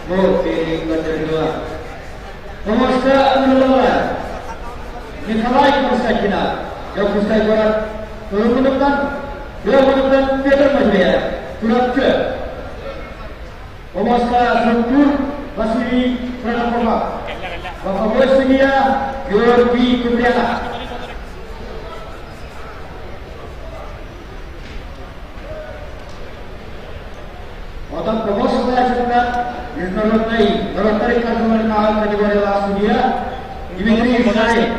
Бу көрдөрдүлэр. Помоста ылыллар. Николай Константинов, Дьокуускай куорат Кылыммытыттан, Кыаммытыттан Петр Матвеев, Чурапчы. Помоста Сунтуур Василий Протопопов, Боковой судья Георгий Купрянов. Оттон Помост салайааччытынан международнай норуоттар икки ардыларынааҕы категориялаах судьуйа Дмитрий Исаев.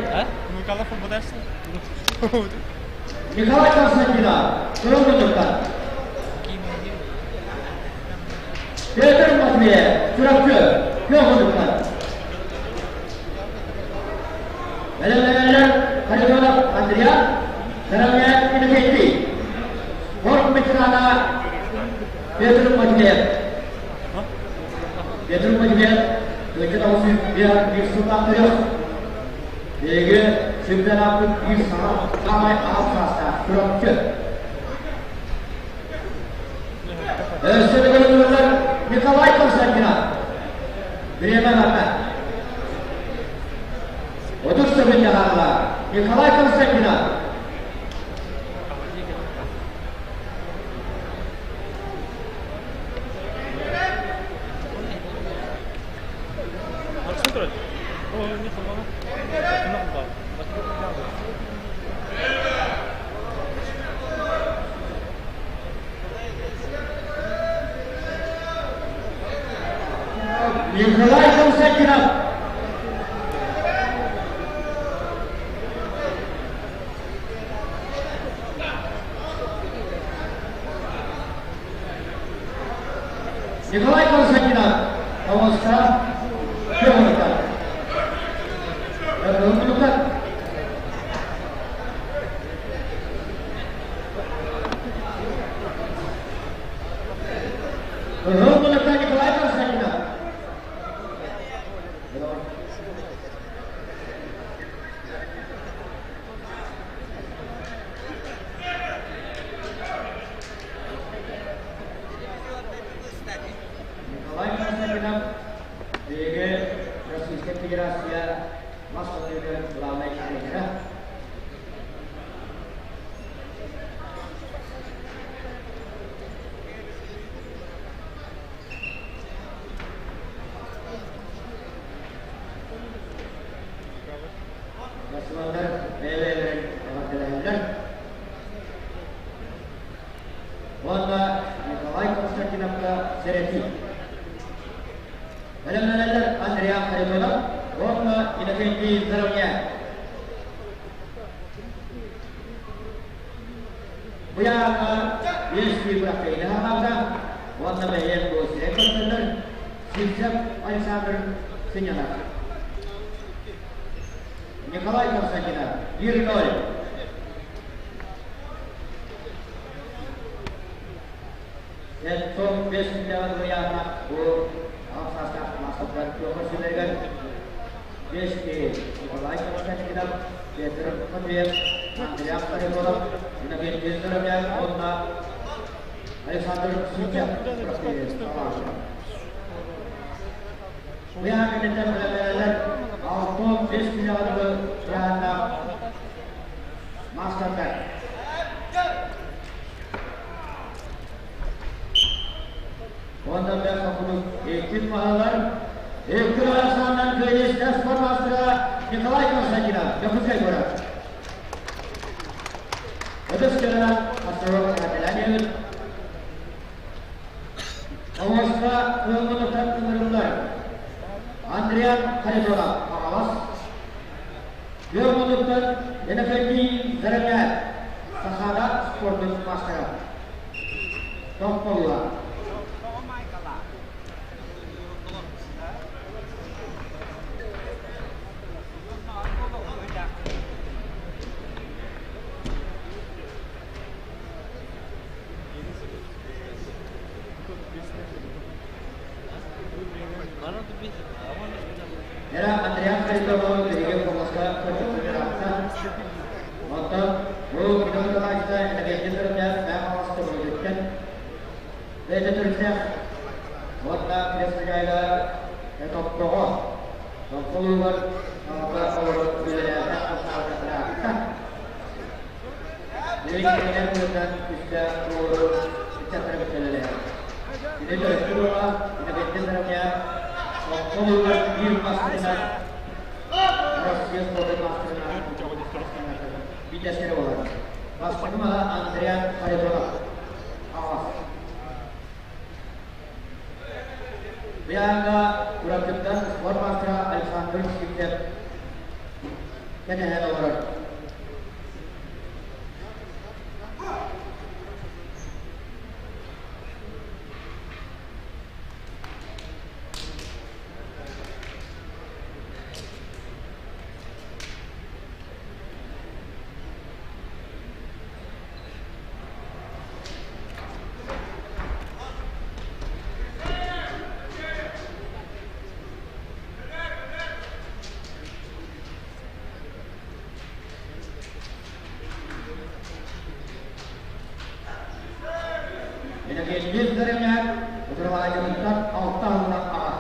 Николай Константинов, Кырыл Петр Матвеев, Чурапчы, Күөх Бэлэмнэнэллэр Харитонов Андриан, Заровняев Иннокентий. Спорт ветерана Петр Матвеев. Петр Матвеев, 1901 сыллаах Биһиги чемпионаппыт биир саҥа саамай аҕам саастаах Чурапчы. Өссө төгүл Николай Константинов. Бириэмэ барда. 30 секунда хаалла. Николай Константинов. Николай Константинов. Николай Константинов. Помоста Федоровна. Кыһыл муннукта Николай Константинов. Николай Константинов биһиги Российскай Федерация мас тардыытын главнай тренерэ. Басыландар бэйэ-бэйэлэрин эҕэрдэлэһэллэр. Уонна Николай Константиновка сэрэтии. Бэлэмнэнэллэр Андриан Харитонов уонна Иннокентий Заровняев. Бу ыйааҕа үөскүү быракыйны хаалда уонна бэйэм бу сирэй көрсөллөр Сивцев Александр сынньанар. Николай Константинов 1-0. Сетцов бес күннэҕин ыйааҕына бу аҕам саастаах маастардар көрсүүлэригэр бес киһи Николай Константинов, Петр Матвеев, Андриан Харитонов, Иннокентий Здоровяк уонна Александр Сутев Ыйаах кэнниттэн бэлэмнэнэллэр 65 киилэҕэ дылы ыйааһыннаах маастардар. Уонна бэрт хокунук иккис маһалар икки ахсаанынан кыайыыстар спорт маастара Николай Константинов, Дьокуускай куорат. Ытыс кэннинэн Хасыров эҕэрдэлээн Оҥосто кыыллыбыттан ыҥырыллар Андриан Харитонов Хаҥалас, Күөх Иннокентий Заровняев Сахаада спордун маастара. Тохтобула. Era Андриан Харитонов биһиги куоласка көрдөрүллэр. Онтон бу Петр Николаевичта Иннокентий Заровняев Мэҥэ Хаҥалас көмөлөтүттэн бэйэтэ төрүттээх уонна Крест хозяйга Томпоҕо Томпо улууһугар Таҥара олорон үлэлээбитэ хамсаабыта. Билигин кинилэр быһыытынан үстэ туору ыччаттары кытта үлэлэһэр. Кини төрөппүт уола Иннокентий Сарамьян Томпо улууһугар биир маастарынан Россия спордун маастарынан биирдэстэрэ буолар. Бастакы маһа Андриан Харитонов. Аҕас. Быйааҥҥа Уракыттан спорт маастара Александр Сивцев кэтэһэн олорор. Иннокентий Заремняк утарылааччытыттан алта аһылынан аҕа.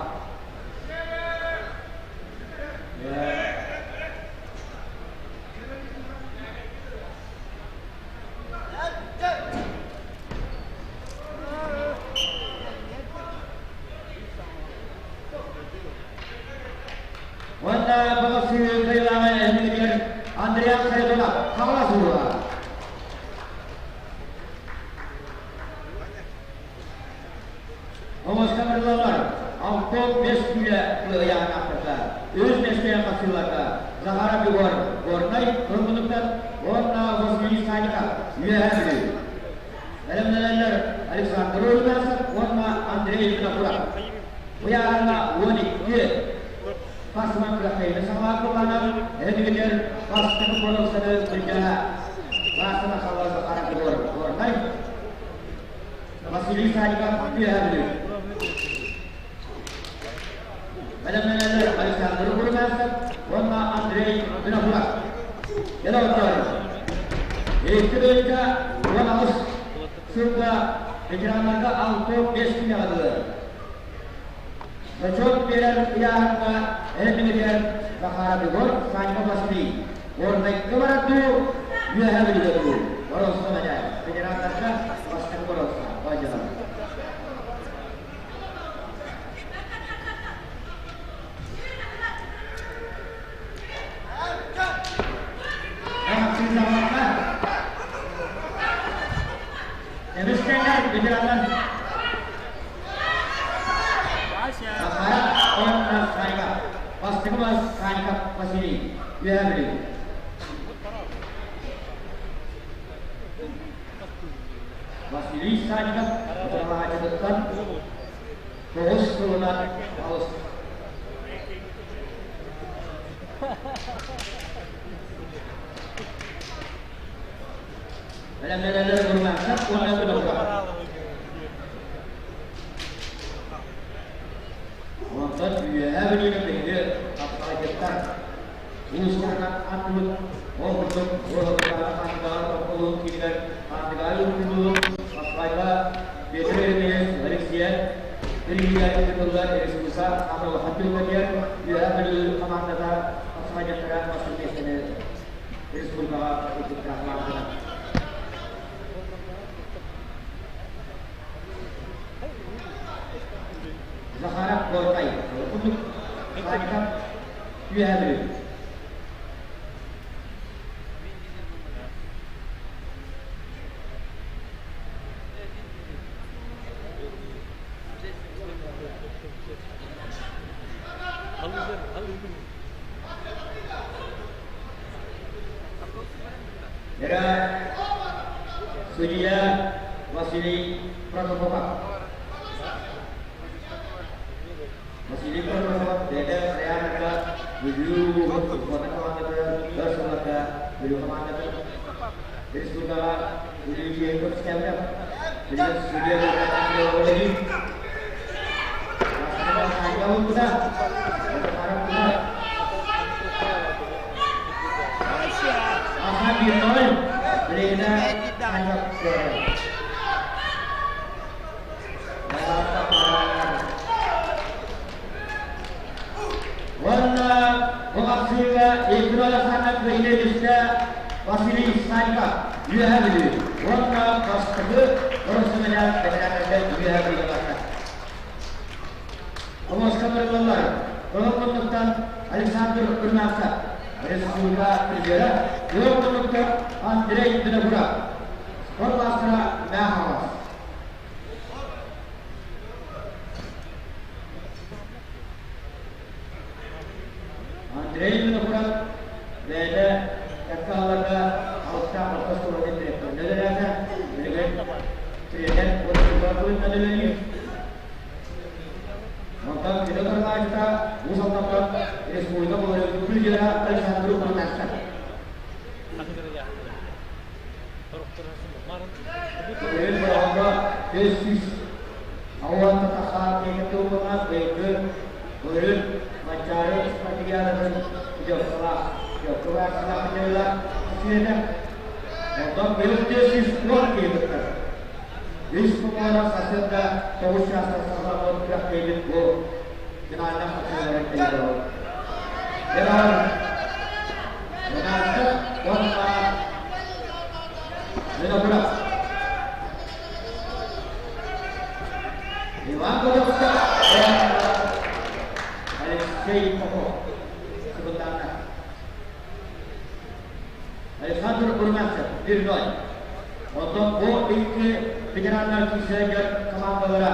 Уонна бөҕөсүү кыайыылааҕа эһигитигэр Андриан Харитонов Хаҥалас улууһа. Оҥосто барылалар Антон бэс күүлэ кыайаанахтарга, үс миэстэҕэ хасыыларга Захаров Егор Горнай Кыргызыттан уонна Василий Санников Үөһээ Бүлүү. Бэлэмнэнэллэр Александр Румянцев уонна Андрей Винокуров. Ыйааһыҥҥа 12 спортсмен күрэхтэһиини саҕалаан кылланан, эһэтигитигэр бастакы боруоксаны былдьаһа Васина Халла Захаров Егор Горнай Василий Санников Үөһээ Бүлүү. Бэлэмнэнэллэр Александр Румянцев уонна Андрей Винокуров. Кэлэ оттоор. Икки дойдуга 18 сылга ветераннарга 65 күнэҕэ дылы. Зачет биэрэр ыйааһыҥҥа эрэммитигэр Захаров Егор, Санька Василий. Горнайга барар дуу, Үөһээ Бүлүүгэ дуу? Боруоста мэтээл. Ветераннарга бастакы боруоста. Бадьылар. Эмискэннэр ветераннар Захара уонна Санька. Бастакы бас Санька Василий. Үөһээ Бүлүү. Василий Санников утарылаһааччытыттан тоҕус сылынан алыс. Бэлэмнэнэллэр Румянцев уонна Винокуров. Онтон Үөһээ Бүлүүнү биһиги хапсаҕайдьыттар улуустарынан аттыбыт. Ол курдук Уолаттааҕы Хаандыгаҕа тохтолуун киинигэр Хаандыгаайы улууһун Хапсаҕайга Петр Еремеев Алексеев тэрийиигэ ыытыллар республика саамай улахан түһүлгэтигэр Үөһээ Бүлүү хамаандата хапсаҕайдьыттара бастакы миэстэни республикаҕа ылбыттара хамаандалар. Захаров Горнай курдук Санников Үөһээ Бүлүү. Era судья Василий Протопопов. Василий Протопопов бэйэтэ Арианага Бүлүү улууһун командата өр сылларга Бүлүү командатын республикаҕа Бүлүү чиэһин көмүскээбитэ. Билигин судья үлэлиир. Ылбыта. Аха биир билигинэ хапсыыга Егор Александрович Василий Саньков Үөһээ Бүлүү уонна бастакы бороссумэлээх бэтэрээннэргэ Үөһээ Бүлүүгэ барда. Омоска барыллаллар Кыһыл муннуктан Александр Румянцев, республика призера, Кыһыл муннуктан Андрей Винокуров, спорт маастара Мяхалов. Андрей Винокуров бэйэтэ кэккаларга алыптаах орто оскуолатын директорынан үлэлээтэ, билигин тренер уонна үлэлиир. Онтон кини утарылааччыта Уус Алдантан республика призера Александр Румянцев. Билигин бороҕоҥҥо 500 Аллан тахса тиэхиньикэ быйылгы былырыын Манчаары спартакиадатын путевкалаах путевкалаах путевкалаах сүөтэ. Онтон быйыл 510 киһи кыттар. Үс кумуона сарсыарда 9 чаастан саҕаламмыт күрэхтэһиибит бу финальнай хапсыһыыларын тэйдэ. Иван Румянцев уонна Винокуров. Иван Горовскай Алексей Попов сыбындааннар. Александр Румянцев 1-0. Оттон бу икки ветераннар киирсэллэр командалара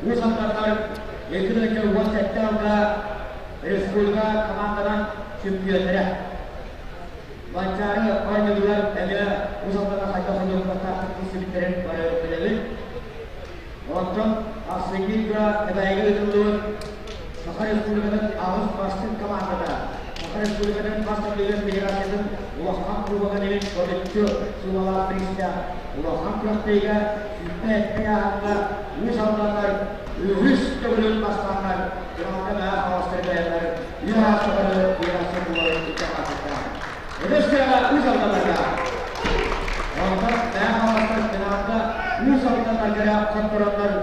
Уус Алданнар 2017 алга республика команданан чемпионнара. Манчаары оонньуулар эмиэ Уус Алдана хайдах ойуурбаттаахтык киирсибиттэрин бары билэбит. Онтон ахсынньыга Кэбээйигэ ыытыллыбыт Саха Республикатын аҕыс бастыҥ командата Саха Республикатын бас тардыытын федерациятын улахан кубогын иһин ботуччу суумалаах бириистээх улахан күрэхтэһиигэ 102 ыйааһыҥҥа Уус Алданнар үһүс төгүлүн бастааннар финалга мэһэ хаҥаластар кэлэннэр үөһэ саханы федерация кубогын илдьэ хаалбыттара. Үһүс күрэҕэ Уус Алданнарга. Онтон мэһэ хаҥаластар финалга Уус Алданнарга хоттороннор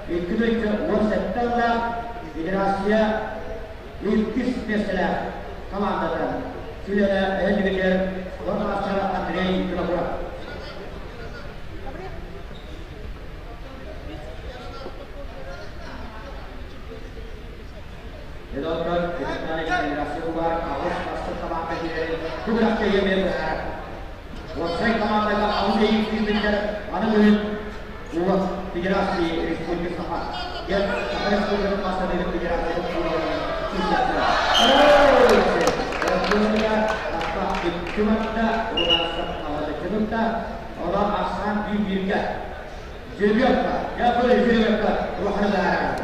2017 ыллаах федерация иккис миэстэлээх командата сүлэнэ эһэлигитигэр спорт маастара Андрей Винокуров. Эдуард Федерация кубар аҕыс бастыҥ хамаанда киирэрин бу күрэхтэһиигэ эмиэ быһаарар. Уопсай командага аҕыс эйиин киирбиттэр аны күһүн Кубок Федерации Республики Саха диэн Саха Республикатын бастатыгын федерациятын кубогынан киирсиэхтэрэ. Россия аттах икки барда, Румянцев аҕалыччы тутта, онон ахсаан биир-бииргэ. Жеребьевка, я был жеребьевка, улаханы быһаарар.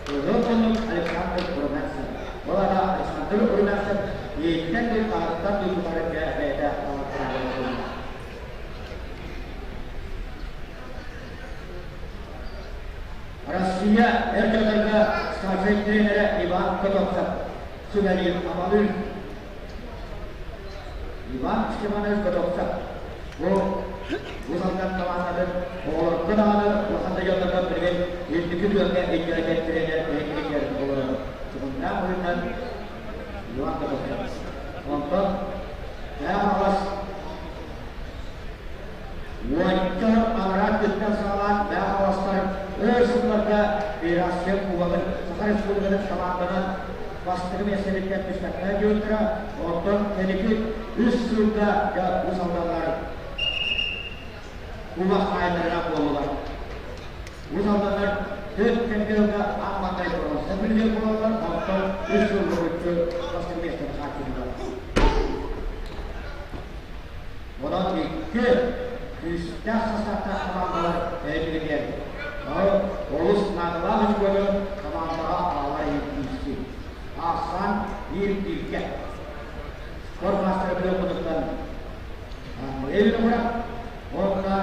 Кыһыл муннук Александр Румянцев. Ол аата Александр Румянцев ийэттэн да аҕаттан дойдулары бэйэтэ оҥорторо. Россия эр дьоннорго старшай тренерэ Иван Котовцев сүбэлиир амалыыр. Иван Степанович Котовцев бу Уус Алдан командатын оҕолорго даҕаны улахан да дьоннорго билигин инники күөҥҥэ илдьэргэ тренер эһигини олорор. Чугуннаах быһыытынан Иван Котовцев. Онтон Мэҥэ Хаҥалас Уонча анараа өттүттэн саҕалаан Мэҥэ Хаҥаластар өр сылларга Федерация Кубогын Саха Республикатын команданан бастакы миэстэбиттэн түспэккэ дьиэттэрэ, оттон кэнники үс сылга дьэ Уус Алданнар Кубок хаайдарынан буоллулар. Уус Алданнар төрт чемпионка аан маҥнай боруонса призер буолаллар, оттон үс сыл булгуччу бастакы миэстэни хааччыйдылар. Онон икки күүстээх састааптаах командалар эһигилигэр олус наадалаах очкону командаҕа аҕалар иһин киирсии. Ахсаан биир бииргэ. Спорт маастара билиэххититтэн Андрей Винокуров уонна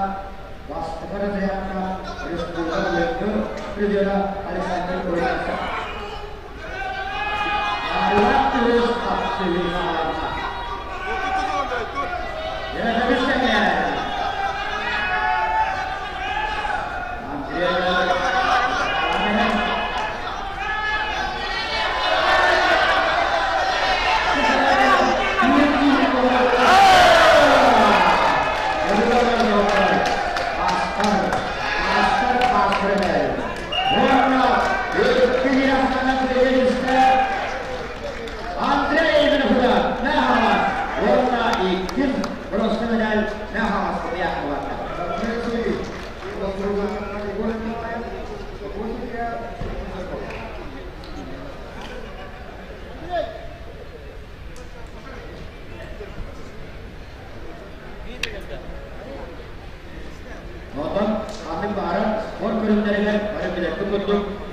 бастакы разрядка республика быйылгы призера Александр Румянцев. Арыат үһүс хапсыһыы саҕаланна. Дьэ, тэҥэ. Андрей Винокуров.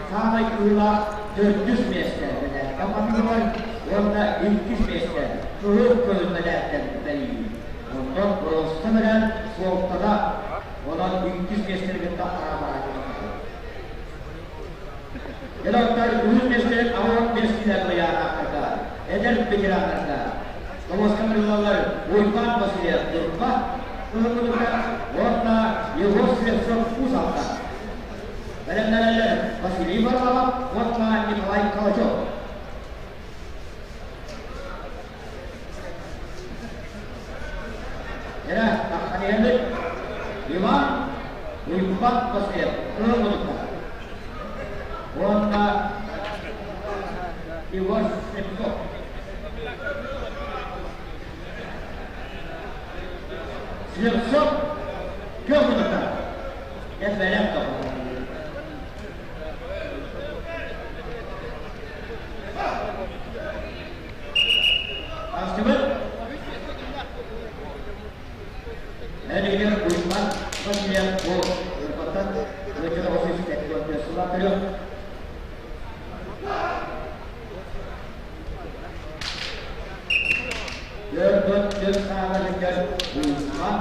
саамай кыылаах төрдүс миэстэ мэтээлтэн матыылар уонна иккис миэстэ кыһыл көмүс мэтээлтэн бэрийии. Онтон бронза мэтээл суолтата онон иккис миэстэни кытта араабарааччы Дьэ, үһүс миэстэлэр аҕыйах миэстэлэр ыйааһаахтарга, эдэр ветераннарга Тоҕуска ырыллаллар Уйбаан Васильев Ньурба кыһыллыбыта уонна Егор Слепцов Уус Алдан. Бэлэмнэнэллэр Василий Варламов уонна Николай Калачев. Эрэ, тахсан иһэбит. Иван Уйбат Васильев кыһыллыбыта уонна Егор Слепцов. Слепцов кыһыллыбыта. Дьэ бэлэм тоҕо. Астыбыт. Эригер Уйбан Васильев бу Уйбаттан Владимир Васильевич Петров Төрт төрт сааларыгар Уйбан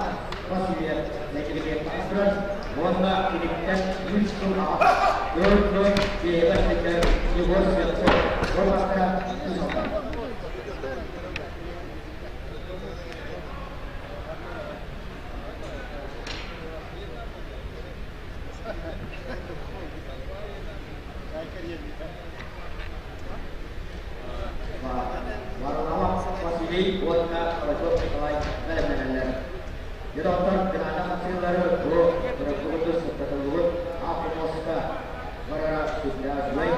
Васильев нэһилиэк турар уонна киниттэн үс сыл аҕа төрт төрт биэбэс Егор Слепцов уолаттара тусаллар. Варламов Василий уонна Хорочев Николай бэлэмнэнэллэр. Дьэ, оттон кытаанах хапсыылары бу быракылыты сыттатыллыбыт автомоста барара сүрдээх үчүгэй.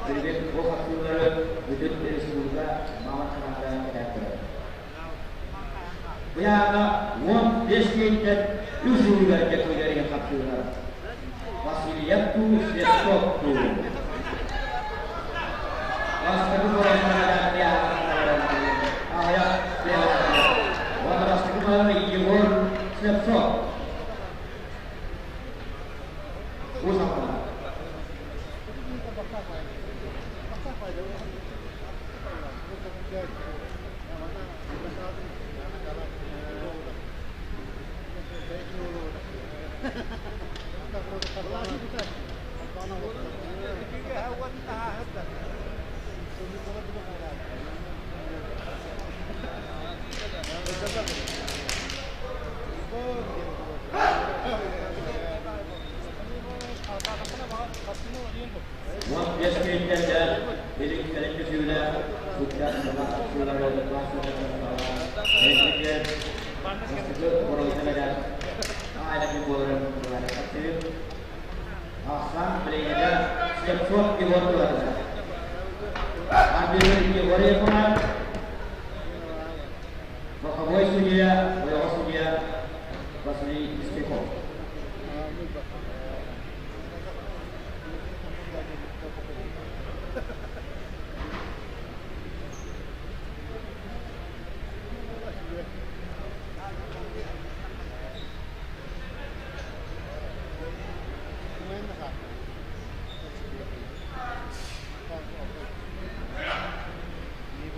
Билигин бу хапсыылары бүтүн республика маҥан санаата кэтээн көрөр. Бу яаҕа 15 киһиттэн үс ыйыгар дьэ хапсыылар. Васильев туу, Слепцов туу. Бастакы Уонна Егор Слепцов. Уус Алдан. 15 киһиттэн билин кэлин түсүүлээх сыттаах саҥа сыылары бастакы боруобутун аайы буоларын Ахсан билиҥҥитэ Слепцов Егор туратыгар. Арбитры Егор Ефимов, боковой судья, ойоҕо судья Василий Кистяков.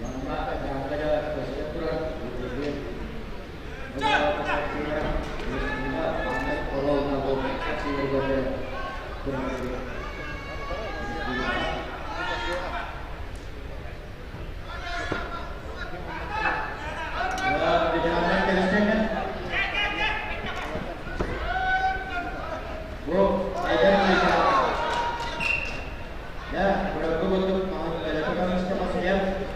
Манна Дьааҥыга көстөн турар былыргы Бу эдэр кыыс Дьэ, быракы курдук маһын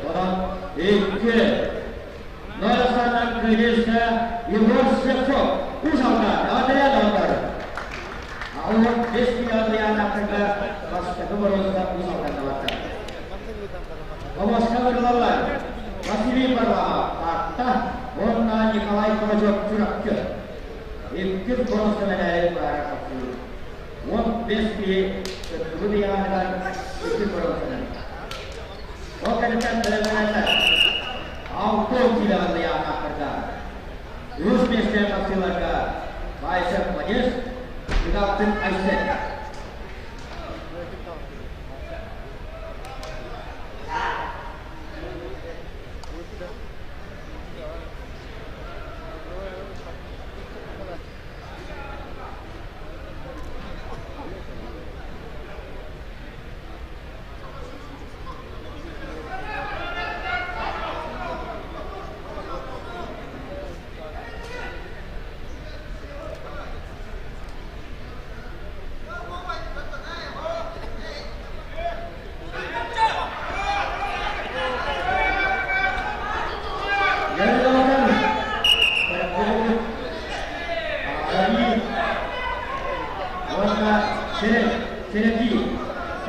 Онон икки Нойосаннан кыйыста Егор Слепцов Уус Алдан Аҕатыйа Аҕыллар бес миллион бастакы боруоста Уус Алдан барда. Помоска ырылаллар Василий Варламов Таатта уонна Николай Ковачев Чурапчы. Иккис боруоста мэдээли баара хапсыыр. 15 киһи кыттыбыт ыйааһыгар икки боруостанан. Ол кэнниттэн бэлэмнэнэллэр. Алты киилэҕэ ыйааһынаахтарга үһүс миэстэ хапсыыларга Вайсер Младенец, Ыдалтын Айсен.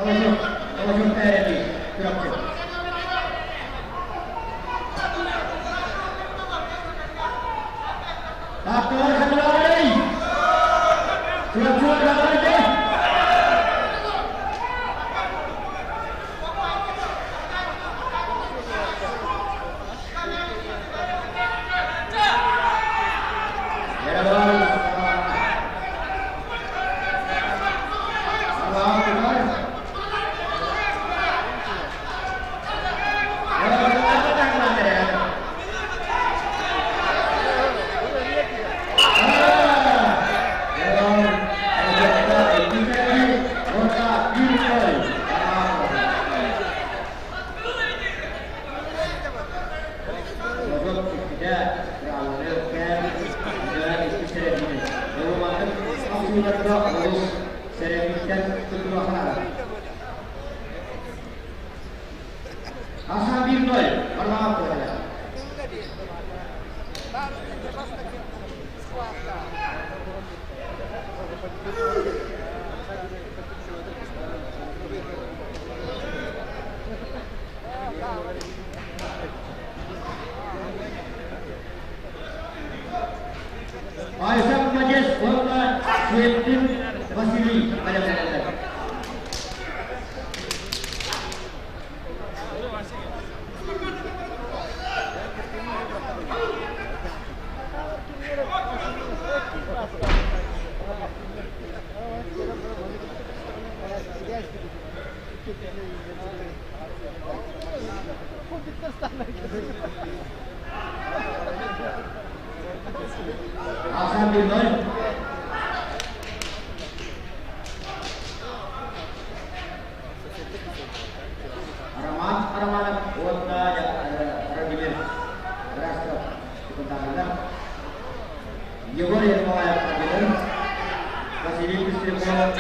Холочук Тээрэти, Чурапчы. Таатталар хатылаарай! Чурапчылар хатылаарай! Асан 1-0. Бармаҕа куотара. Айсен Мадес уонна Сиэптин Василий бэлэмнэнэллэр. Hasan Bilmel. Роман Романов уонна Радимир Растов кытыннарылар. Егор Ермолаев Радимир, Василий Пестряков,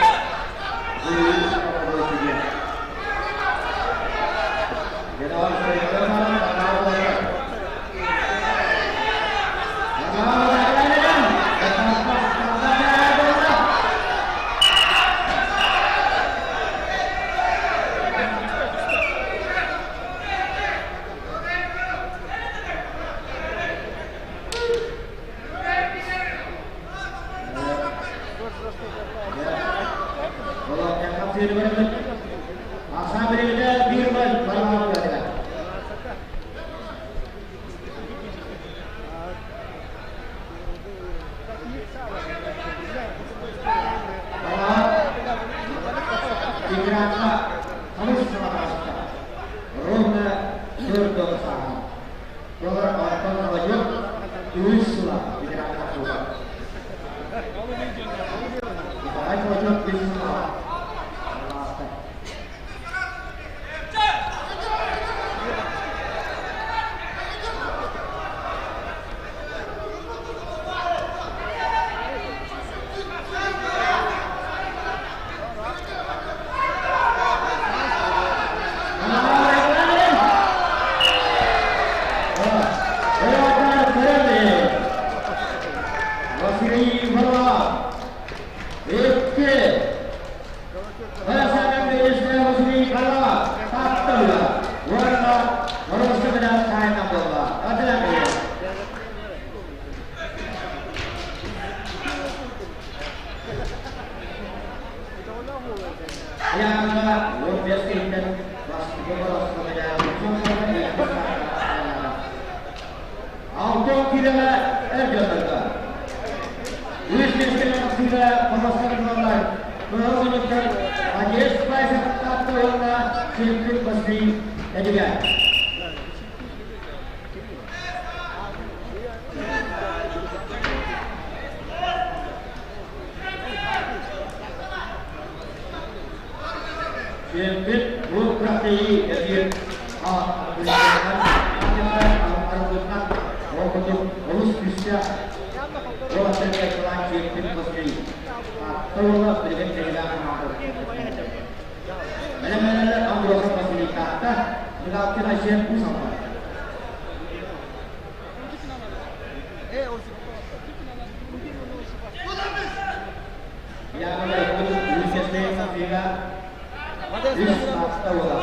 Үс Таатта уола,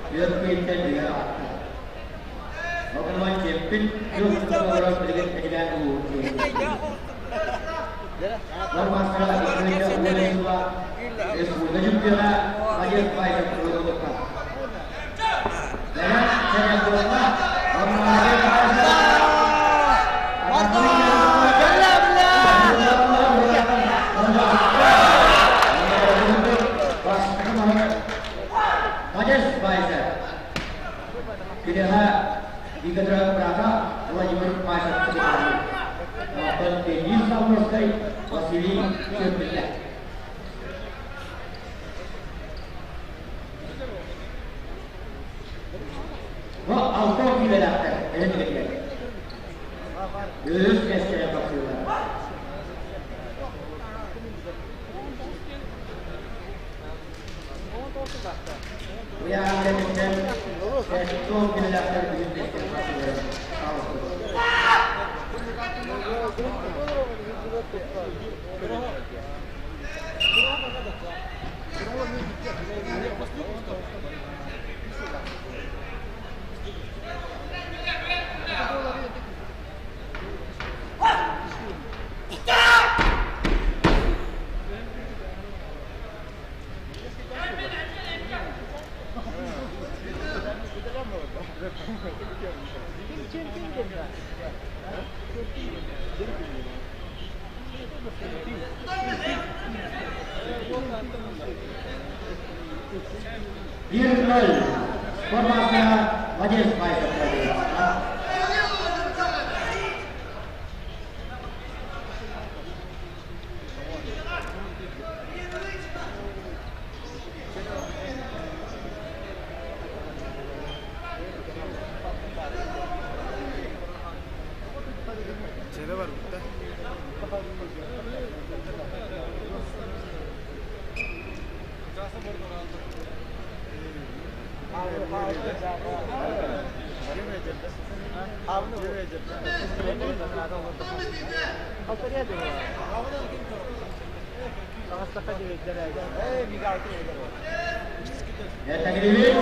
түөрт киһиттэн үһэ аатта. Ол гынан чиэппит күөх кутун олорон билигин Эдьигээн улууһун киһитэ. Лар маастара 2010 сыла республика чемпиона Мадет Байзов туруоруллубута. Бэлэм сэрэх буолла. Онно Мадет Байзов Мадес Байзов Киниэхэ Виктор брата Владимир Мазев кытыннарыы. Оттон Денис Саввинскай Василий Чөппүтэ. Бу 6 киилэлээхтэр бэлэмнэнэллэр. Үһүс миэстэҕэ тахсыылар. Уйаан кэнниттэн 70 киилэлээхтэр үһүс миэстэҕэ тахсыыларын таҕыстылар. Биир нөл спорт маастара Владимир Спайсов Чэбэ барбыта. Этагривит.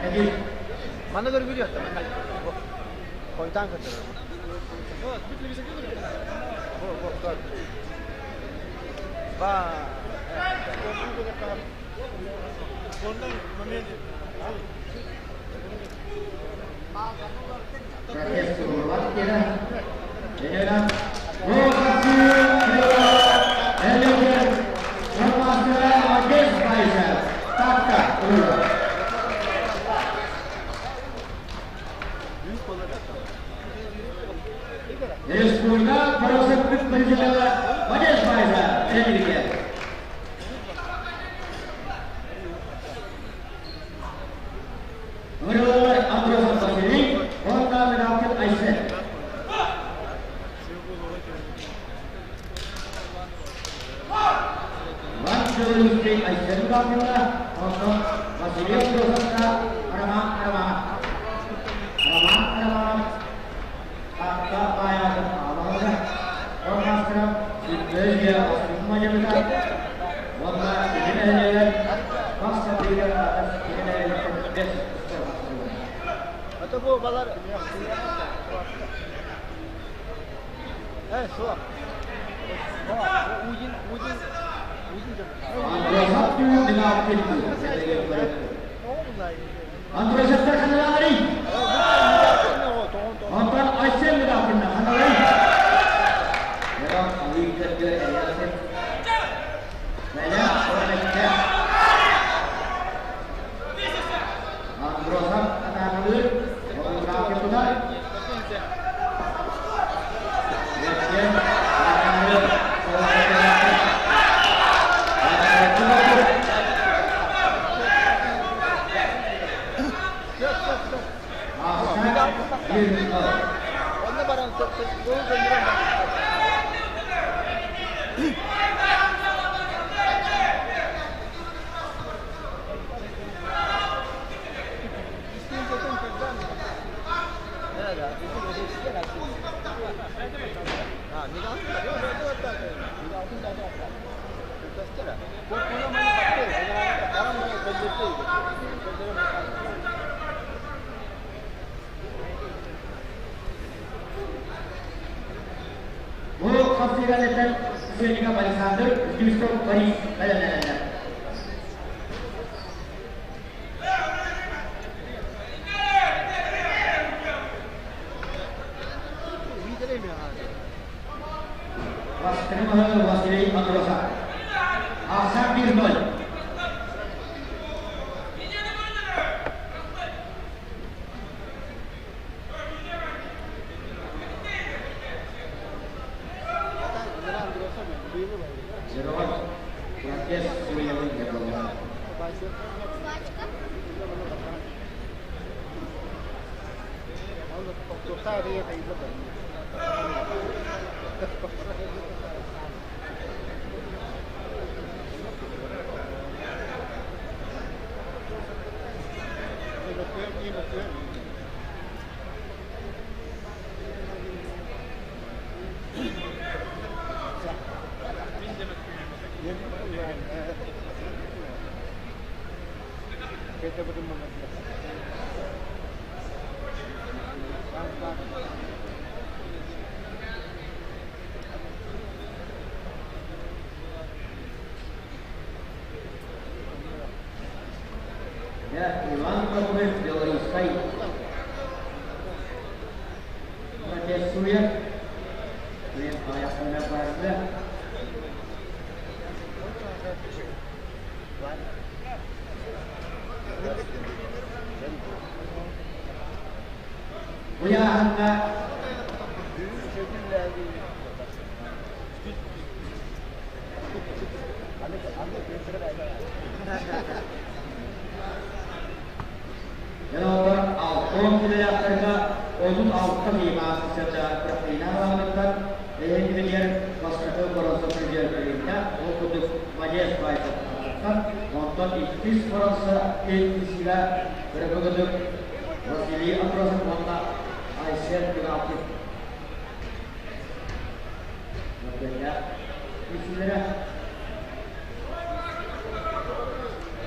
Жеті. Манна көргүдү Хойутаан көрдөрөр. Ба. Республика Парасаттык президенті Мадеш Майза Сәлімге. Нұрилар Андросов Василий, Онда Минакин Айсен. Ван Айсен Гамила, Онда Василий Андросовка, Роман Роман. Роман Роман. Атта Аятын Аланга, Ормастырап, Сүттөзге Асырмажабыта, Онда Игенелер, Мақса Бейдер Атас Игенелер Бес Ата бу балар. Э, суа. Ужин, ужин, ужин. Андросаттар ханалари. Онтон Айсен Мидакинна ханалари. Яра Аликерге Элясен. Мәлә Ормекке. Андросат атаанылыр. Onun Ракетен атаанылыр. Бу хапсыйганеттан Светиков Александр, Дюстов Борис бэлэмнэнэллэр. Бастакы Василий Андросов. Ахсар 1-0. Иван Прокопьев Белорусскай протестует. Уйаһанна Дьонолор алтон килэлээхтэргэ 36 миимаас сыта Украина баһылыктар эһигилигэр бастакы боронсо призер көрүҥҥэ ол курдук Мадес Байтов онтон иккис боронсо иккисигэ өрөбөгөдүк Василий Андросов уонна Айсен Пигалкин.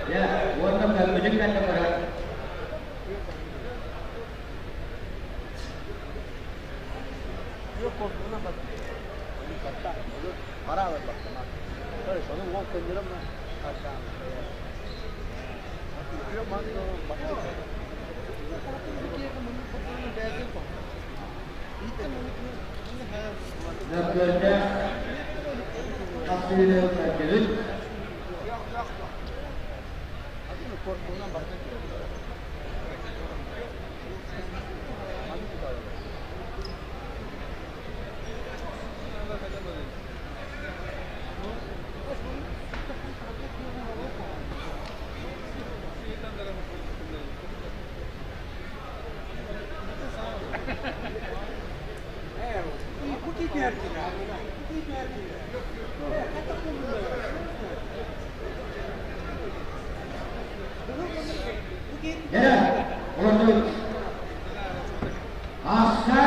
Дьэ, уонна көммүтүн кэннэ көрөр. Мөккүөрдээх хапсыһыыны көрдүбүт. Дьэ, олордубут. Аасса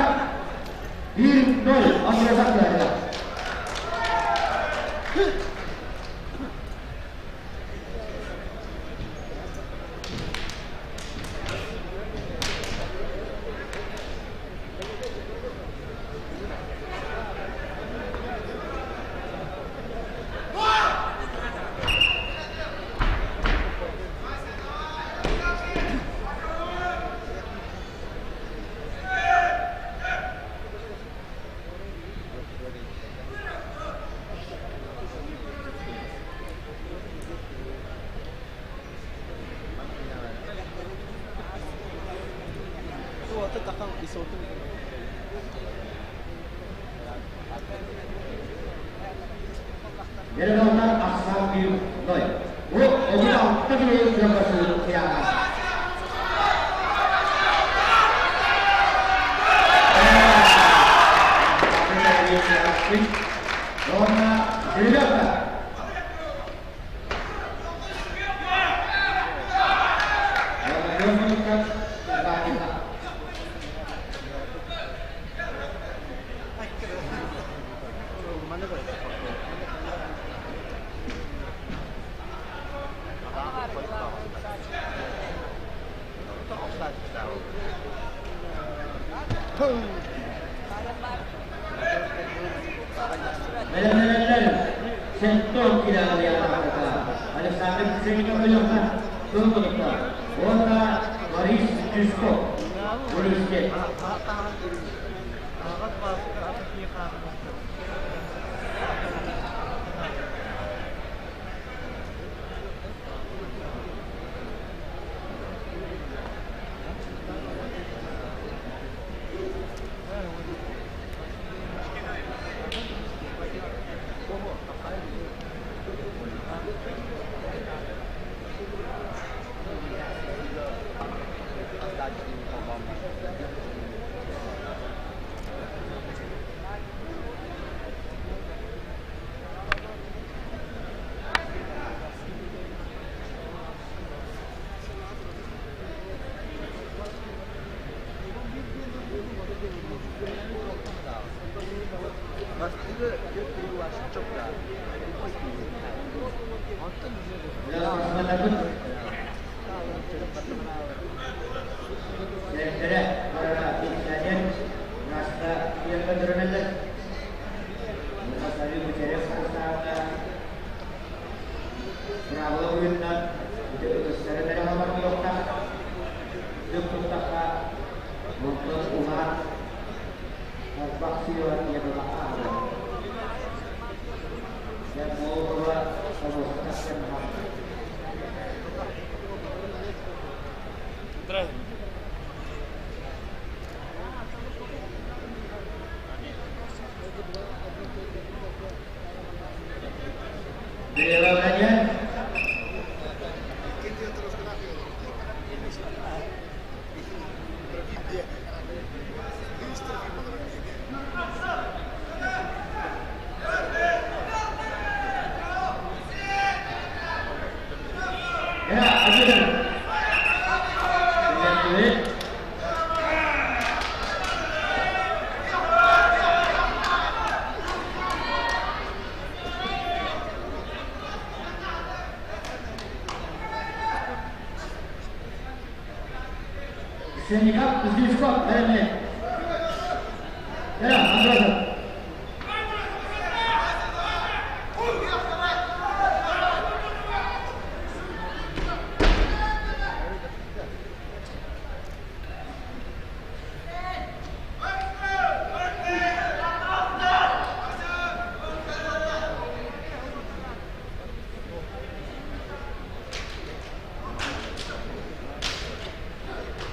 1-0 Андросов кыайда. Деревнялар ахсаан 1-0. Бу 36 кило кыаммасыы кыйаана. Бэлэмнэнэллэр. Сентон килэҕэлийэҕэ Александр Ксеньев өлөххө тыл уонна Борис Тюсков университет. Синикап Кузнецов бэлэмнэ. Ya, Андросов.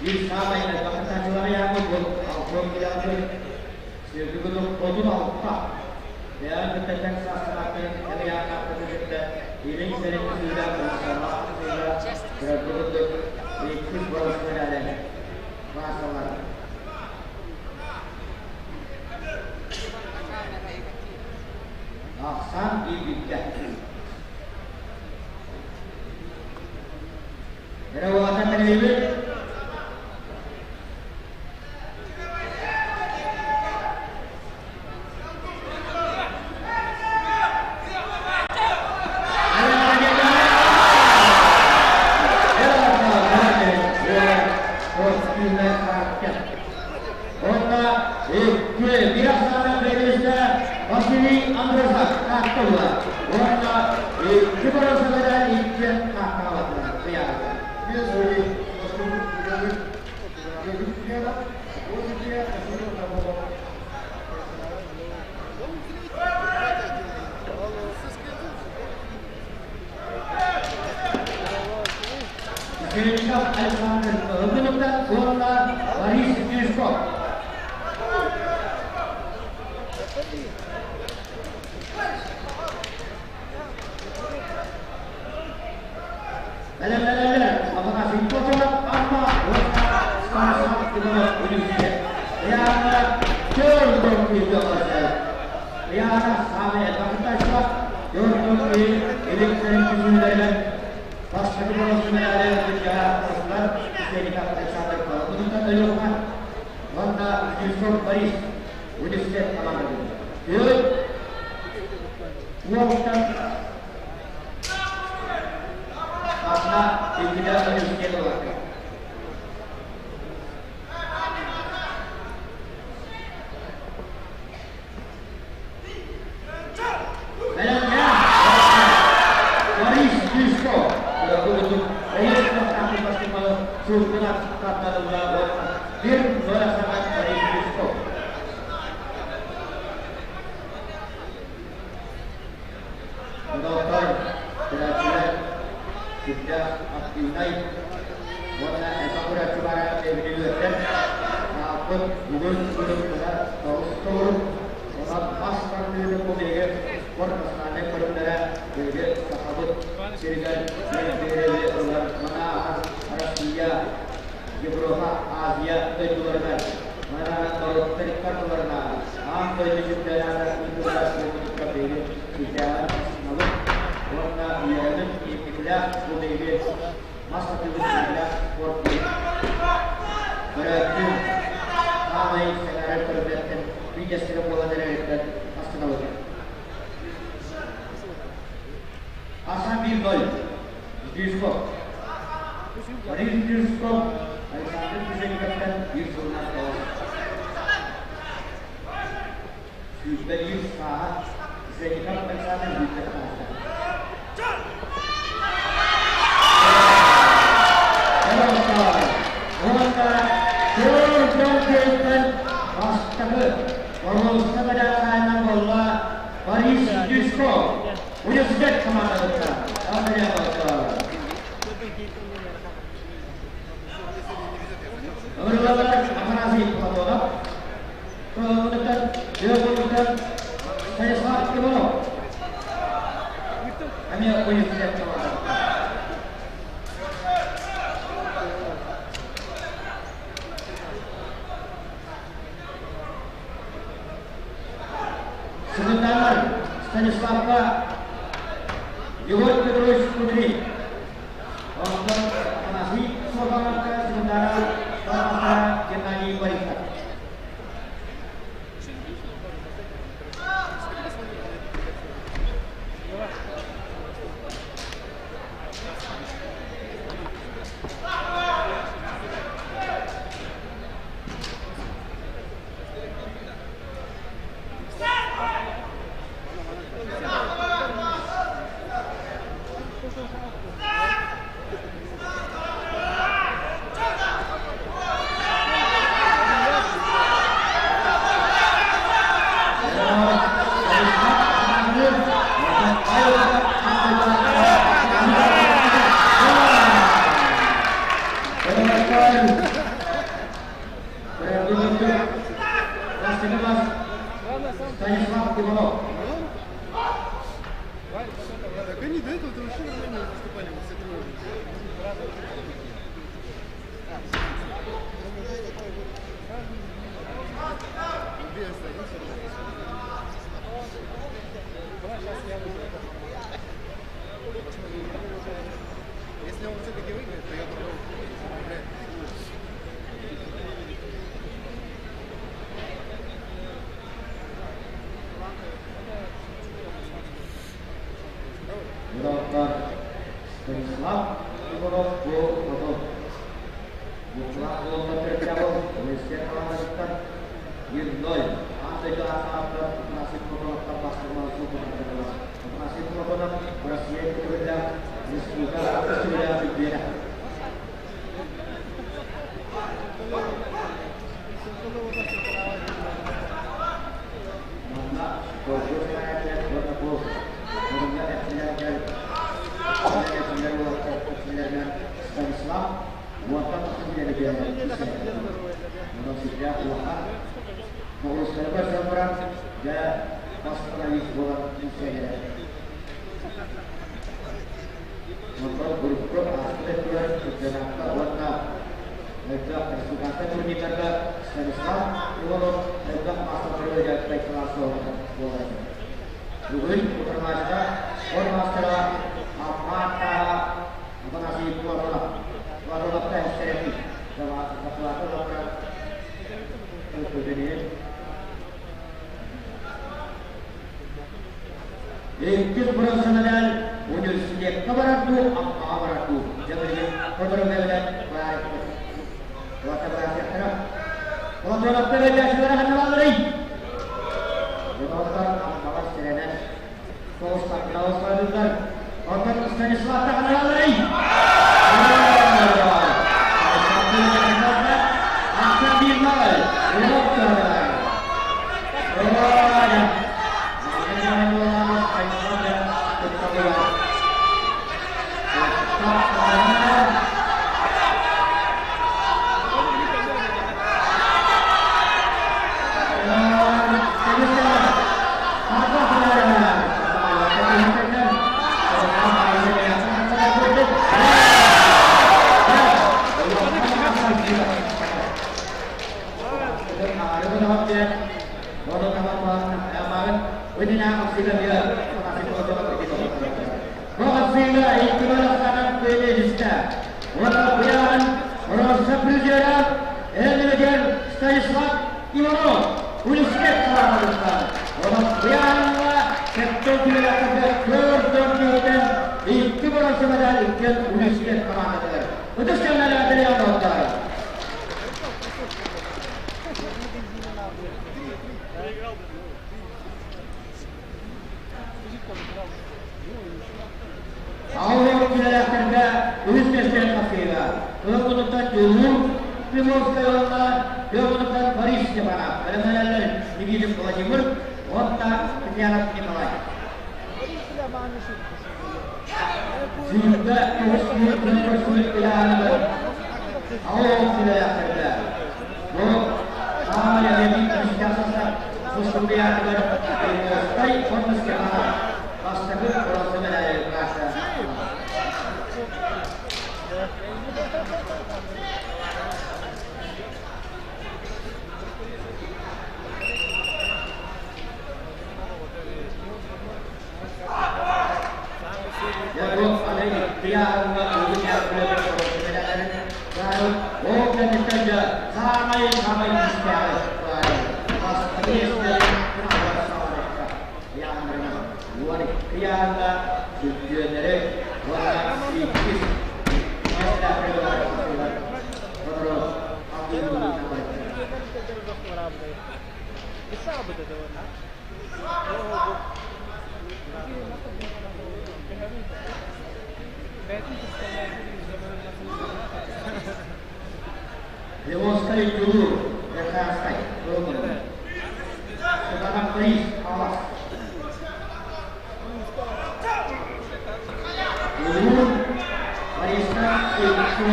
Bir sağ bakın Василий Андросов Каттула. Онна Киборосовada iki kakavatılar. Кириллов Александр Логиновда, онна Борис Юшков. Бэлэмнэнэллэр. Афанасий Кочеров, Амма, онна Станислав Иванов университет. Яна Төрдөн үйдө Яна Саме Бакыташва, Төрдөн үй электроник түзүмдөрүнөн башкы болосу менен Сеников Александр Логиновдан өлөкман. Онна Юшков Борис университет командасы. Төрт Уоктан Атна Икиде университет олар. бастыҥмалы сылгына тартарылла уонна бир ноль ахсаҕа Борис Юсков. Онуоха көрөөччүлэр сүрдээх активнай уонна элбэх көрөөччү баара эбитин үөрдэр. Ааппыт бүгүн ырыттара тоҕус-толору. Онон мас тардыыны бу биһиги спорт национальнай көрүҥнэрэ биһиги Сахабыт сиригэр биһирэби ылар мана Россия, Европа, Азия дойдуларыгар манан норуоттар икки аан дойду чемпионата ыытыллар буолбутуттан биһиги сүрдээҕин астынабыт уонна үөрэбит инникилээх бу биһиги мас тардыыбыт инникилээх спорт көрөөччү саамай сэҥээрэр көрүҥнэртэн биирдэстэрэ буолан эрэриттэн астынабыт. Асан 1-0. Дюсков. Борис Дюсков Александр Дюжениковтан биир сылынан тоҕус. 101 сааһа Дюжеников Александр Виктор сааста. Уонна Төрт бастакы боруонса мэдээллээҕинэн буолла Борис Дюсков. Университет командатыттан Ыҥырыллаллар Афанасий Платонов, Кылыҥныттан, Леопольдтан Станислав Иванов. Эмиэ университет командатыттан. Сыгыннанар Станиславка Егор Петрович Кудрин, онтон Афанасий Платоновка сыгыннара Павловна Геннадий Борисов. Станислав Иванов. Так они до этого-то вообще нормально выступали, вот все трое. Без, Если он все-таки выиграет, то я другого Доктор Станислав Иванов бу хоту Букла уонна Третьяков университет хамаандатыттан 1-0 аан дойду ааттаахтар Афанасий Платоновтан бастыҥмал сууппутун Афанасий Платонов Россия көтүрүллээх республика көстүүлээх чемпиона. Манна Гордон салайааччылар уонна бу мурунна эрчиллэригэр эрчиллэр уолаттар эрчиллэринэн Станислав уонтан тахса киилэни биэрэр. Онон сүрдээх улахан ноҕуруусканы көрсөн баран, дьэ, восстановить буолан киирсэллэр. Онтон урукку ааспыт өттүгэр чемпионакка уонна элбэх республиканскай турнирдарга Станислав Иванов элбэх маастардары дьарыктайсалаах буолар этэ. Бүгүн утарылааччыта спорт маастара Амма Афанасий Платонов. Платоновка эстэрэпий. Платоновка Иккис профессионал университекка барар дуу, Аммаҕа барар дуу? Дьэ билигин сотору кэминэн баарыппыт. Платоновтара. Платоновтар өйдөөччүлэрэ ханна баалларый? Платоновтар Аммаҕа сэрэнэн соҕустаргына оттон Станиславта ханна баалларый? Уонна куйаарын Росса призера Эллигер Станислав Иванов Университет салаатыттан. Онон куйаарыҥҥа сэттэ күрэхтэһэ көрдөрүүттэн икки боруонса медаль иккиэн университет хамаандатыгар. Ытыс кэмнэрэ бэлиэ оҥордор. Аҕа үлэлээхтэргэ үһүс миэстэни тахсыыга Кыһыл Тимур Приморскай уонна Кыһыл Борис Степанов бэлэмнэнэллэр Никитин Владимир уонна Петрянов Николай. Сүүрбэ тоҕус күн ыйааһыныгар аҕа үлэлээхтэргэ бу саамай эбии күүстээх састаап тустуугуйаатыгар Приморскай уонна Степанов бастакы боруонса медали бааса. Дьэ, аны ыйааһыҥҥа угун Ол кэнниттэн дьэ саамай саамай күүстээҕи бастакы миэстэ ыйааһыннарынан 12 ыйааһыҥҥа чөмпүйүөннэри уонна иккис миэстэлээхтэри сотору Левонскай Дьулуур, Верхоянскай, Ротор. Сатанах Борис, Хаҥалас. Дьулуур, Бориска Икки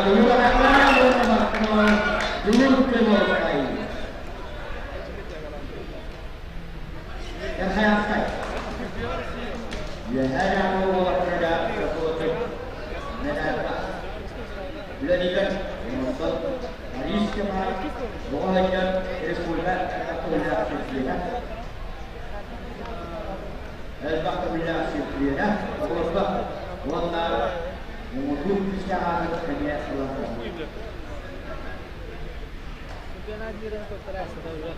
Дьулуур Дьулуур Крымовскай. Верхоянскай. Үөһээ Дьааҥы уолаттарга Сокуотук медальдаах. Үлэлиигэр оҥорсон Борис Степанов оҕо сылдьан республика элбэх төгүллээх чемпиона. Элбэх төгүллээх чемпиона оҕолорго уонна муҥутуур күүстээх аатын эмиэ ылан турар. Чемпионат мира повторяется, да, уже.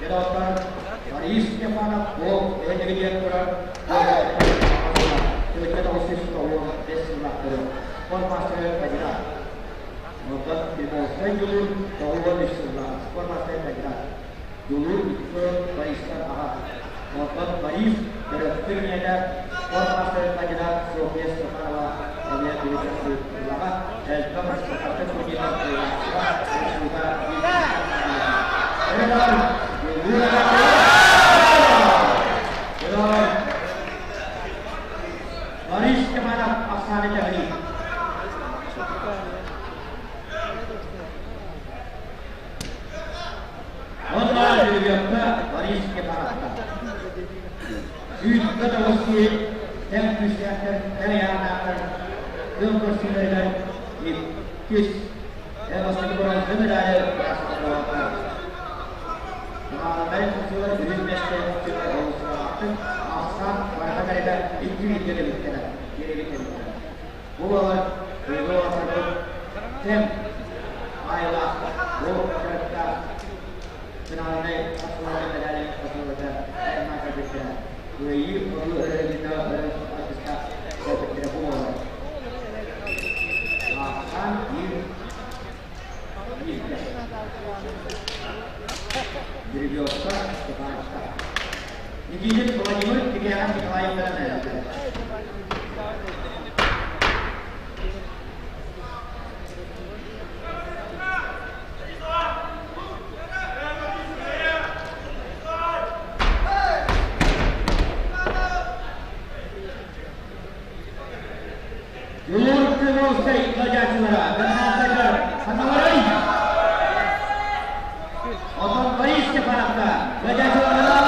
Дедовтар Борис Степанов ол бэйэтигэр турар 1995 сыллаахтары спорт маастара кандидат. Онтон Приморскай Дьулуур 93 сыллаах спорт маастара кандидат. Дьулуур икки Бористан аҕа. Онтон Борис төрөппүт ийэтэ спорт маастара кандидат Софья Степанова эмиэ билигин элбэх спартак турнирдар кыайыылаахтара республика Борис Степанов ахсааны тэбэлиир. Онно Дьүрүһүөххэ Борис Степановка. 109 киһи тэҥ күүстээхтэр, тэҥ ыйааһыннаахтар тыл көрсүүлэригэр иккис бастакы боруонса медали бырааспыталаахтар. Хамаандаларын тутуулар үһүс миэстэ олус ахсаан барыта кэриэтэ икки бииргэ түмүктэнэр, биэрэбит Бу буолар уолаттарбыт тэҥ аайылаах бу дьарыктаах финальнай хапсылаары медали хатылыта айаннаан кэлбиттэрэ. Кыайыы хоту өрөһүнэ артыста кэлбиттэрэ бу буолар. Ахсаан биир бииргэ. Деревьевка Степановка. Никитин Владимир Тикяхов Николаевтара мэлдьи. Дьулуур Крымовскай ыалдьааччылара Бэрхааттаргар саталарай! Оттон Борис Степановка ыалдьааччыларга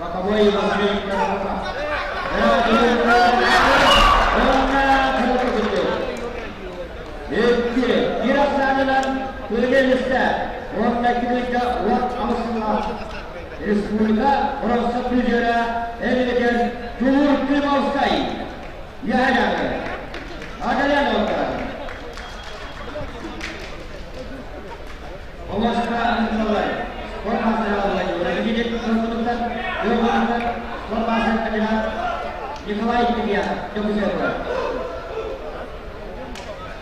Боковой Василий Николаев. Икки, биир ахсаанынан Күргэлистэ уонна кинилэргэ уот аҕыс Республика боруоста призера Элигер Тимур Климовскай. Яһаняны. Адалян отта. Олоска Николай. Спорт мастера Владимир Куркунуктар, спорт мастер кандидат Николай Кирьянов. Дьокуускайга.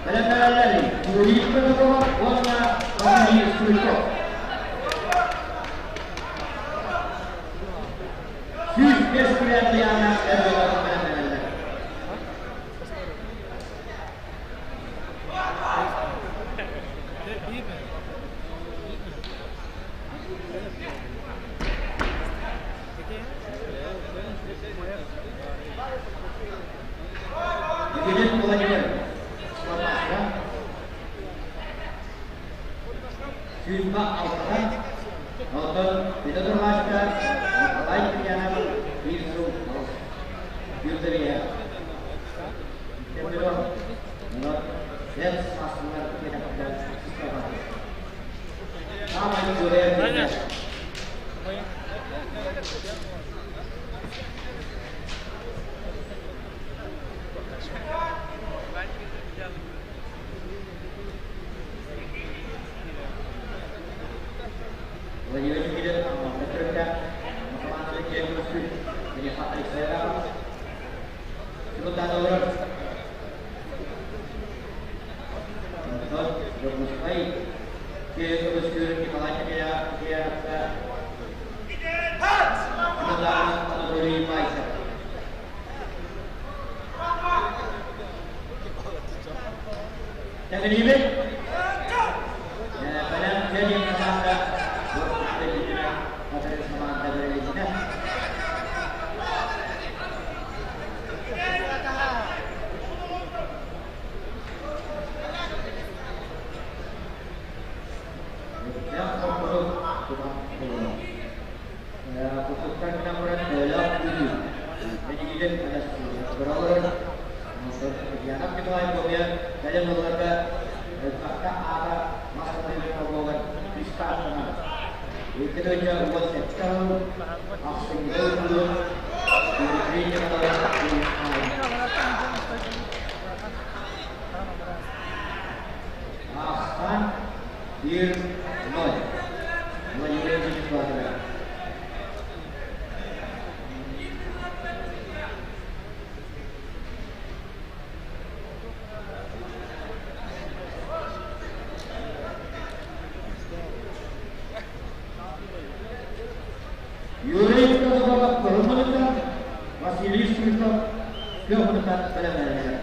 Бэлэмнэрэллэр Юрий Петухов уонна Василий Стручков. 105 километр эр бэлэмнэрэллэр. Бүгүн Владимир Слободка сүүрбэ алтата, оттон Федор Маска Николай Кирьянов биир сыл аҕыс. Юрдавия. Темиров Эр саастылар киэтэхтэр Саамай кыайар Владимир Никитин Петровка команданы киэн көрсүү Михаил Алексеевич Сылытаалар Онтон Дьокуускай киэн көрсүү Николай Кирьяновка Сылытаалар Анатолий Мальцев. Тэҥниибит. Бэлэм Кэлин команда команда бэрилиннэ. Ахсан 1-0. Владимир Вячеславович. Юрий Козлов Курумунука, Василий Стручков Кыаммытыттан бэлэмнэнэллэр.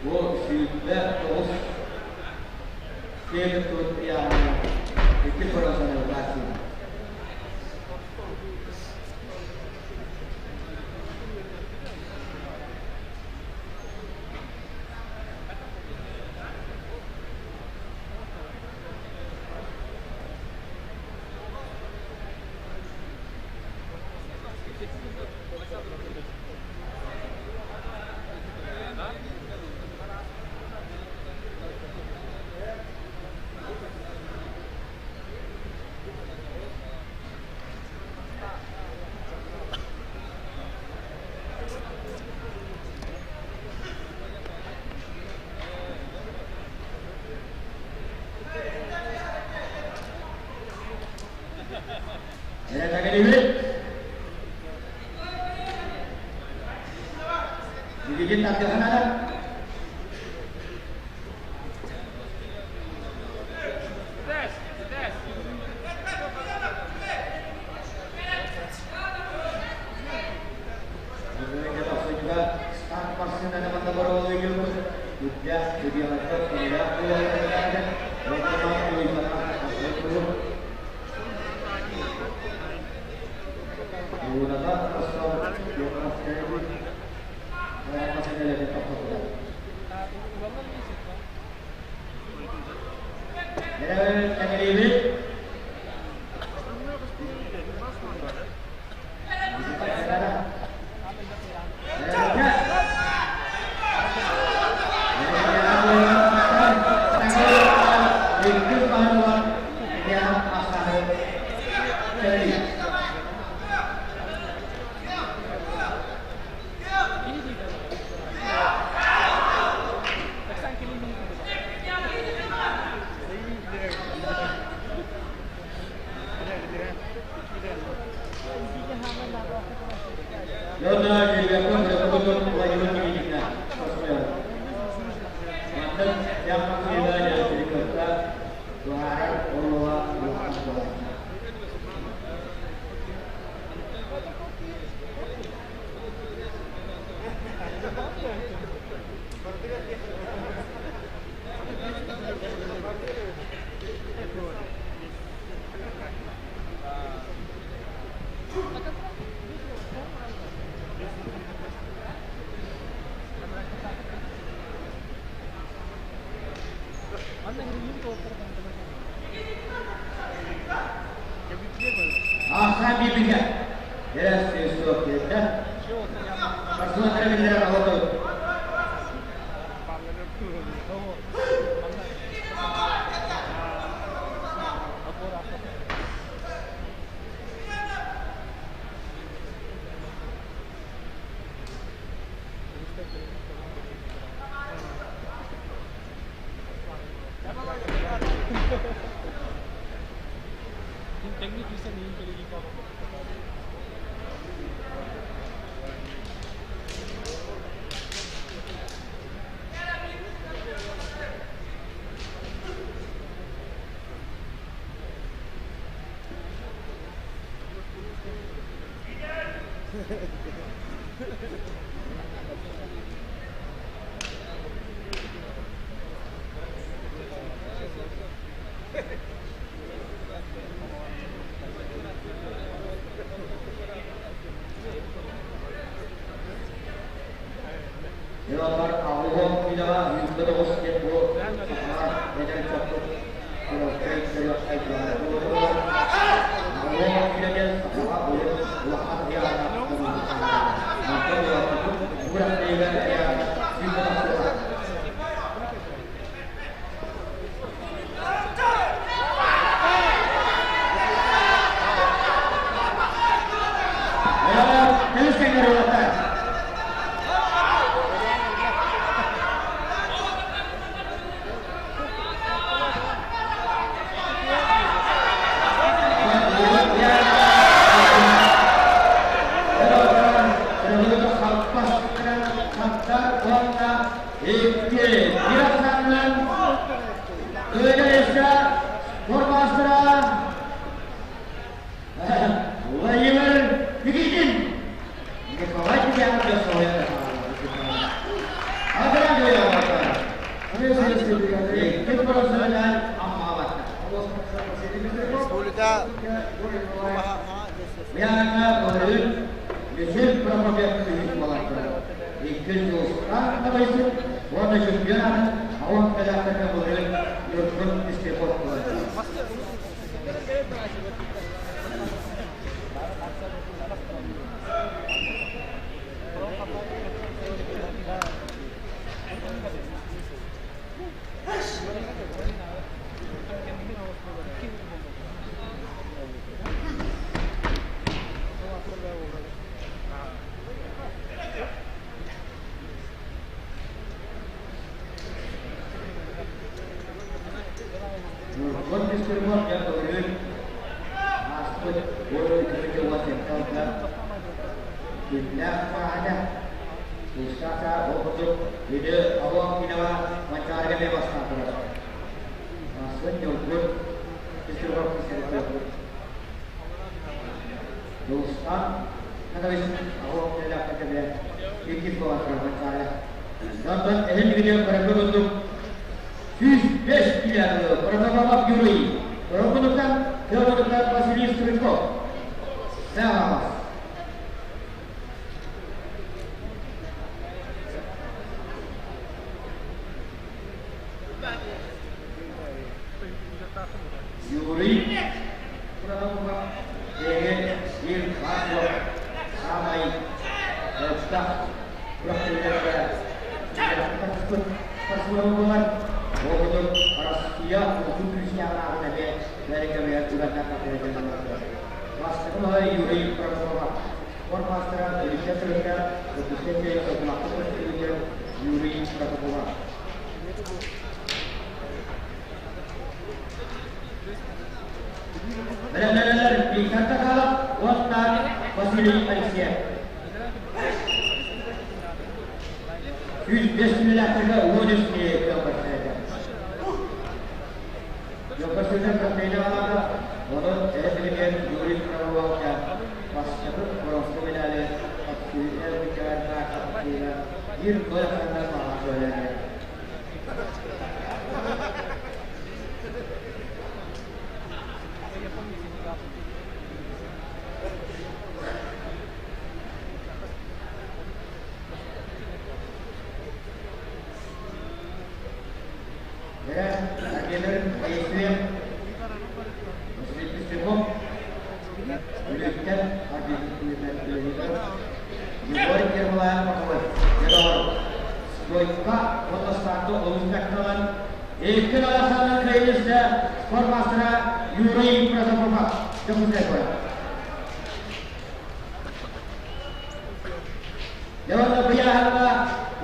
Бу 109 сиэри тут ыйааһыҥҥа иккис боруонсаны ылааччы. Эрэтэҥниибит. Билигин тардыһан кэбиһэн иккис буолан турар Манчаары. Онтон эһин видео көрөргө курдук 105 киилэ Протопопов Юрий, Рокунуктан Федоровтан Василий Стручков. Саҕалас. Юрий Протопопов бэйэ биир баар саамай элбэх күрэхтэһиилэргэ тахсыбыт спортсмен буолар. Ол курдук Россия улуу күүстээх ааҕын эмиэ бэрэкэмигэр түгэннэр хатырыйдылар. Бастакы маһы Юрий Протопопов спорт маастара Илья Сырыкка Дьокуускай куоракка көстүүтүгэр Юрий Протопопов. Бэлэмнэнэллэр Виктор Такалов уонна Василий Алексеев. 105 сүмэлээхтэргэ 13 киһи көрсүлэтэ. Көрсүлэр Коктейлеваҕа онон эрэ Юрий Крововка бастакы бронза медали биир гол маҕа Дьэ, Владимир Васильев Үлүттэн Егор Ермолаев Стойка уонна старты олус бэркэ икки аласаанан кыайыыста спорт маастара Юрий Протопопов Дьокуускай куорат. Дьэ быйааһыҥҥа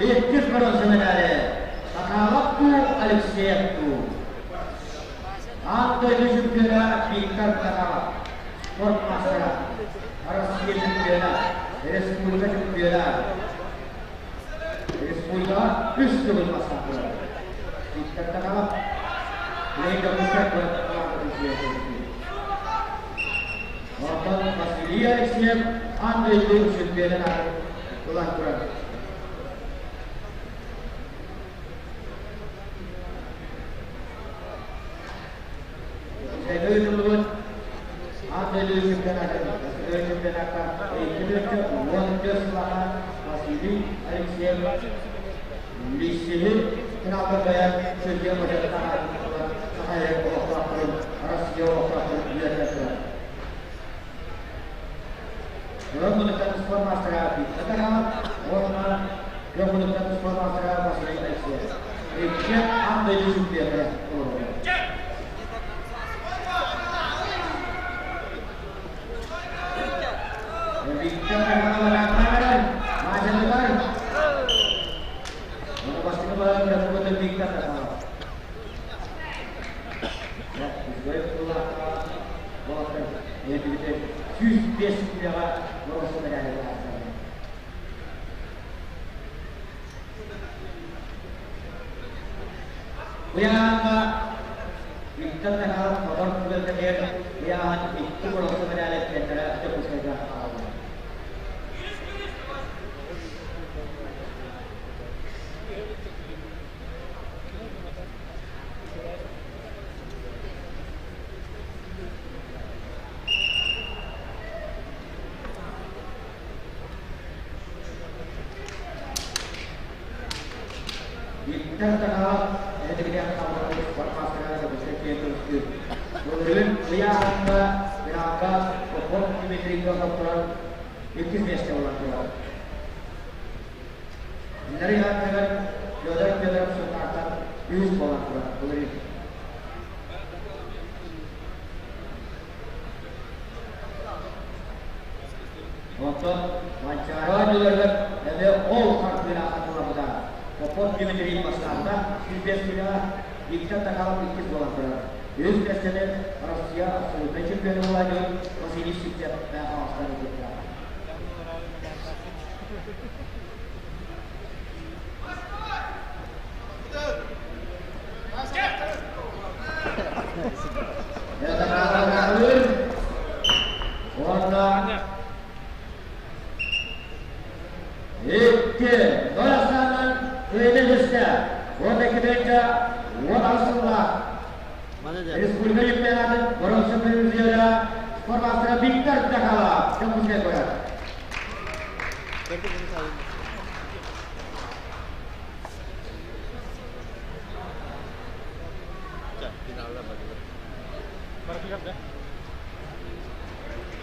иккис боруонса медали Сахалов Алексеев Аан дойду чемпиона Виктор Сахалов, спорт маастара, Россия чемпиона, республика чемпиона, республикаҕа үс төгүл бастаатылар. Виктор Сахалов, билигин Дьокуускай куорат Онтон Василий Алексеев аан дойду чемпионун аатын ылан турар. Ыытыллыбыт аан дойду чемпионатын Россия чемпионакка 2014 сыллааҕы Василий Алексеев Лиссиһи финалга кыайан чемпион бочуоттаах аатын ылан Саха сирин олохтоохторун Россия олохтоохторун үөрдэн турар. Рөмүлүктэн спорт маастара Виктор Тарасов уонна Рөмүлүктэн спорт маастара Василий Алексеев. Икки аан дойду чемпионнара олороллор. Виктор Тарасов Маажанытар. Оны бастакы баран Виктор Тарасов. 105 киилэҕэ боруоста медали таһаарда. Ыйааһыҥҥа Виктор Михайлов хотор түбэлтэтигэр ыйааһын икки боруоста медали киэннэрэ Дьокуускайга аҕалла. Виктор Сахалов эһэтигэр хаалбыт спортмаастара Дьокуускай киэн көрүстүр. Былырыын ыйааһыҥҥа финалга Попов Дмитрий хотторон иккис миэстэ буолан турар. Кинилэр ыйааһыныгар Федор Федоров Сунтаартан үһүс буолан турар былырыын. Онтон Манчаары оонньууларыгар эмиэ ол хартыына хатыламмыта. Попов Дмитрий бастаабыта 105 киилэҕэ, Виктор Такалов иккис буолан турар. Үһүс миэстэни Россия абсолютнай чемпиона буолааччы Василий Сивцев Хаҥаластан ылбыттара. Уонна 2, 0 ахсаанынан кыайыы үһүстэ. 12 18 сыллаах республика чемпионатын боруонса призера спортмастера Виктор Дахалов Дьокуускай куорат.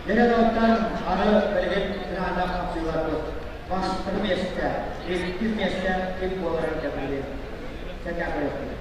Дьэ доҕоттор, аны билигин финалга хапсыыларбыт. Бастакы миэстэ, иккис миэстэ ким буоларын кэпсиир. Сэргээн көрүөхпүт.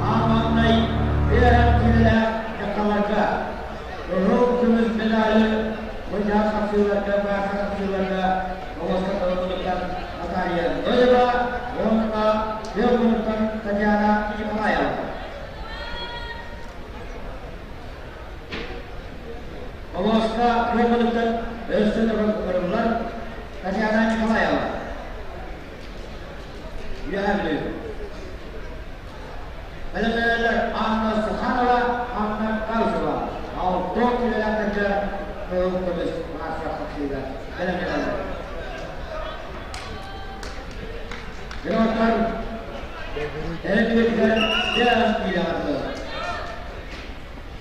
Аан маҥнай үөрэх киинэлээх дьахталларга кыһыл көмүс медали быдьаах хапсыыларга, бааха хапсыыларга Моҕоска Толомонуттан Наталья Ноева уонна Белгородтан Татьяна Николаева. Моҕоска Белгородтан өссө төгүл ыҥырыллар Татьяна Николаева. Үөһээ Бүлүү. Бэлэмнэнэллэр Анна Суханова, Анна Каузова. Алта киилэлээхтэргэ кыһыл көмүс маастар хапсыыга бэлэмнэнэллэр. Пилоттар тэриллибиттэр 5 киилэҕэ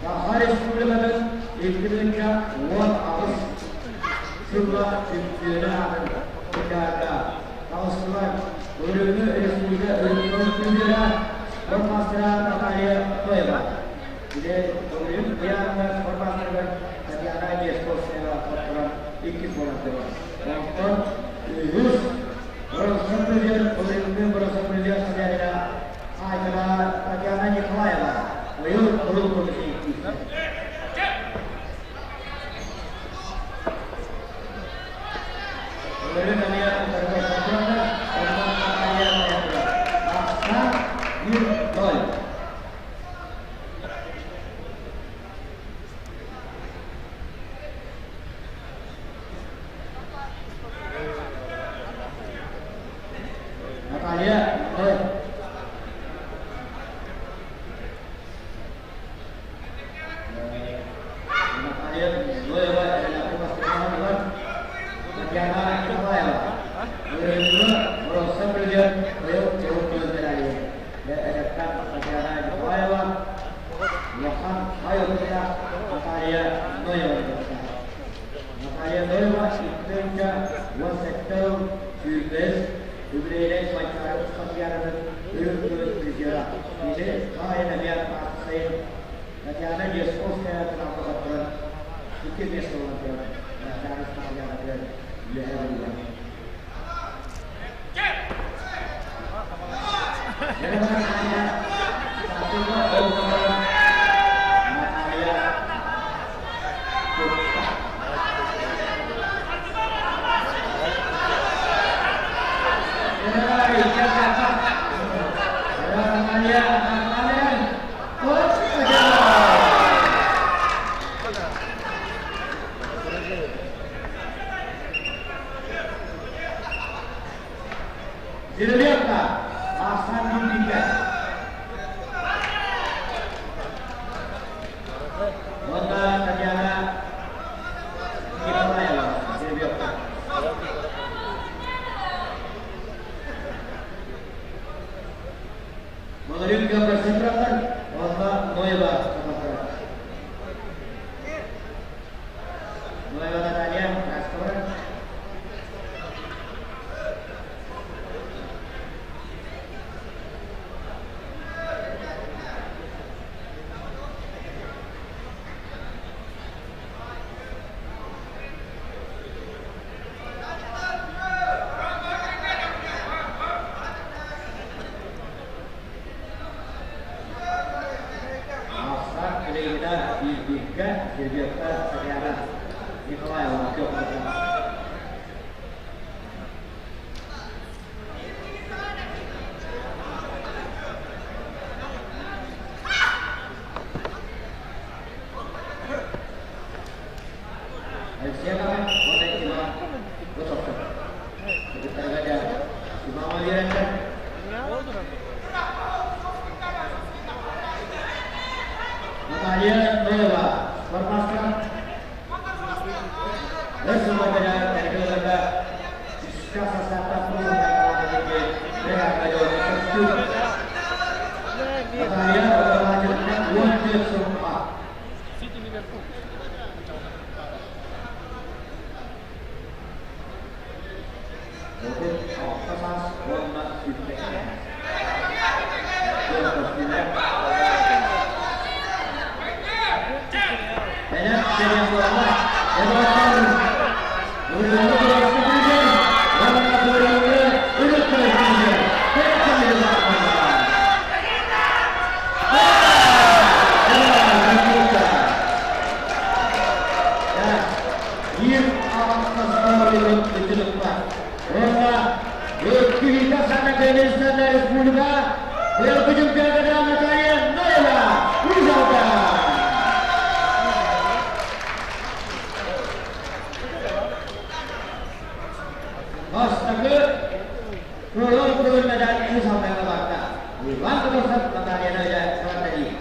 Саха Республикатын 2018 сылла чемпиона аатын кытаарда таҕыстылар. Өрөмү республика өрөмүнүн спортмастера Наталья Тоева. Бile Өрүм ыйааһыҥҥа спортмастерыгар Татьяна Дьячковскаяҕа хотторон иккис буолан турар. Онтон үһүс бронза призер Өрүмү бронза призер хозяина Хаһаайкаба Татьяна Николаева быйыл кыһыл көмүс ииттиир. Өрүн эмиэ утарыта турар, онно Наталья турар. Ахсаан 1-0. Наталья Наталья Зоева Татьяна Николаева. Өрөмү Росса придет быйыл кыһыл көмүс медали. Татьяна Николаева, Улахан Айылгыта Наталья Ноева. Наталья Ноева 2 17 сүүрбэс үбүлүөйдээх Манчаары Спартакиадатын үрүҥ көмүс призера. Кини хаайын эмиэ сайын Татьяна Дьячковская тыраахтарыттан икки миэстэ буолан турар Манчаары Спартакиадатыгар үөһэ биллэр. Наталья Зеленка, Ахсан Юлика. Уонна Татьяна Николаева, Зеленка. Молоденькая көрсөтүрэллэр, уонна Ноева Ноева Наталья, Краскова. Сергеевка Татьяна Николаевна Петровна. Алексей уонна Иван Готовцев. Кыргыттарга Иван биэрэллэр. Наталья Ноева, спортмастер. Өр сылларга эргилэргэ үскэ састааптаах Наталья 14 сыл. Сити Ливерпуль. 36 саас уонна 22. Республика быйылгы чемпионатыгар Наталья Ноева Узалда. Бастакы кыһыл көмүс медаль үс алтайга барда. Иван Кудасов Наталья Ноева эҕэрдэлиир.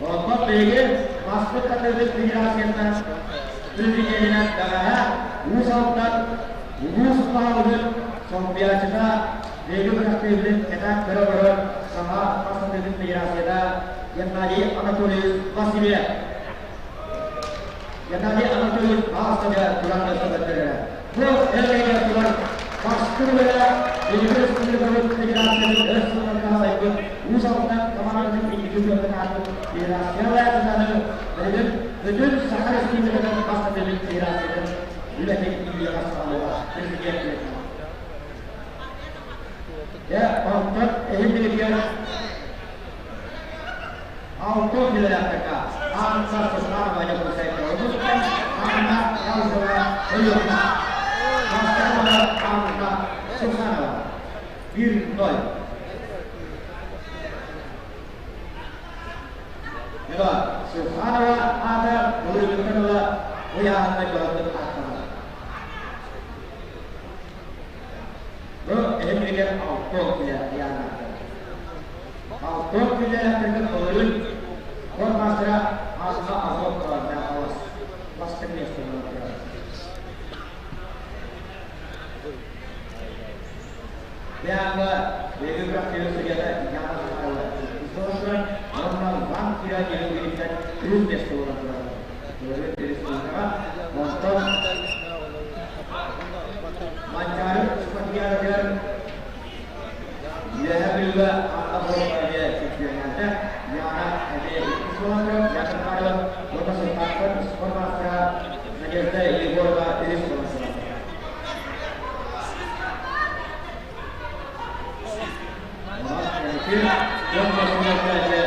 Онтон биһиги Маспыт Татыыбыт Федерациятынан президенинэн бэҕэһээ Уус Алдан улуус баһылыгын солбуйааччыта биһиги күрэхтэһиибитин кэтээн көрө-көрө саҥа Мас Татыыбыт Федерацията Геннадий Анатольевич Васильев Геннадий Анатольевич Маастада туран көрсөбөттөрө. Бу эргийгэ турар бастыҥ үлэ биһиги республикабыт федерациятын өр сылларга салайбыт Уус Алдан командатын инники күөҥҥэ таһаарбыт федерация салайааччытаны билигин бүтүн Саха Республикатын бастакы федерациятын үлэтин илиигэ саҕалыыга президент үлэтин. Дьэ, онтон эһиги Алтын билэлээхтэргэ Анна Сусанова Дьокуускайга улуустан Анна Таусова Өлүөхүмэ. Бастакы Анна Сусанова 1-0. Ива Сусанова аата былыргыттан ыла ыйааһыҥҥа дьоһуннук ааттанар. Бу эһиги алтын билэ ыйааннаахтар. Алтын билэлээхтэргэ былырыын спорт мастера Анна Азотова Михайлов бастакы миэстэни ылла. Биһиги биһиги күрэхтэһии судьята Яна Захарова История уонна Ван Кира диэн үс миэстэ буолан турар. Былырыын республикаҕа онтон Манчаары спартакиадатыгар Үөһээ Бүлүүгэ Анна Боруока эмиэ чемпионата Яна эмиэ иккис буолан турар. Яков Павлов уонна Сунтаартан спорт маастара Надежда Егорова үһүс буолан турар. Онон кэнники дьон миэстэлэргэ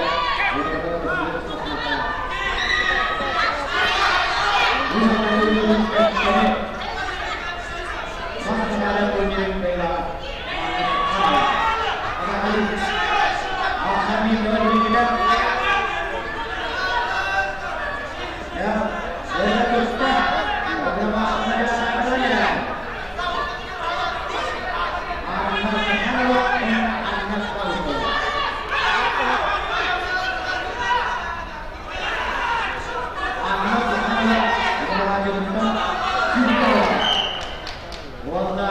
Уонна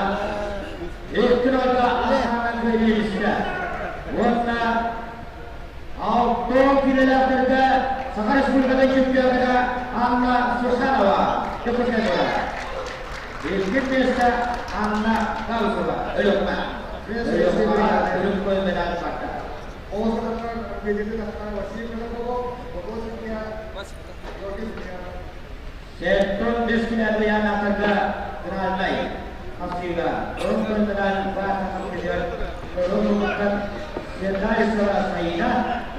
икки нолга ахсаанан кыайыы Уонна алтон киилэлээхтэргэ Саха Республикатын чемпионата Анна Сусанова Дьокуускайга. Икки миэстэ Анна Таусова Өлүөхүмэ. Өлүөхүмэҕэ үрүҥ көй медаль барда. Сеттон бес күнэ быйааннаахтарга финальнай хапсыыга урун көй медаль баар хапсыытыгар Кыһыл улууттан Светлана Саина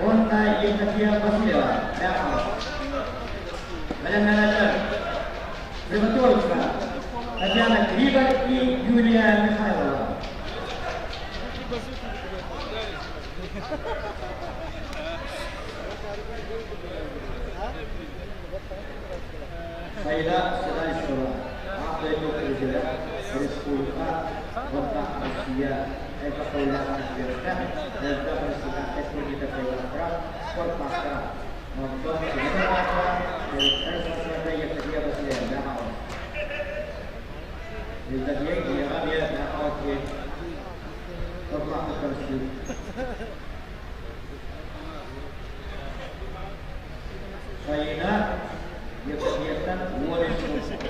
уонна Евдокия Васильева Мякова. Бэлэмнэнэллэр. Приготовиться. Татьяна Криварь и Юлия Михайлова. Сайда Седалищева, Аан дойду призера, республика уонна Россия элбэх тыллаах чемпионата, элбэх республиканскай турнирдар спорт маастара. Онтон кини аата төрүттэр сарсыарда Евдокия Васильевна аҕала. Евдокия ийэҕэ эмиэ аҕал киһи торбаахтык көрүстүү. Сайына Евдокияттан 13 сыл.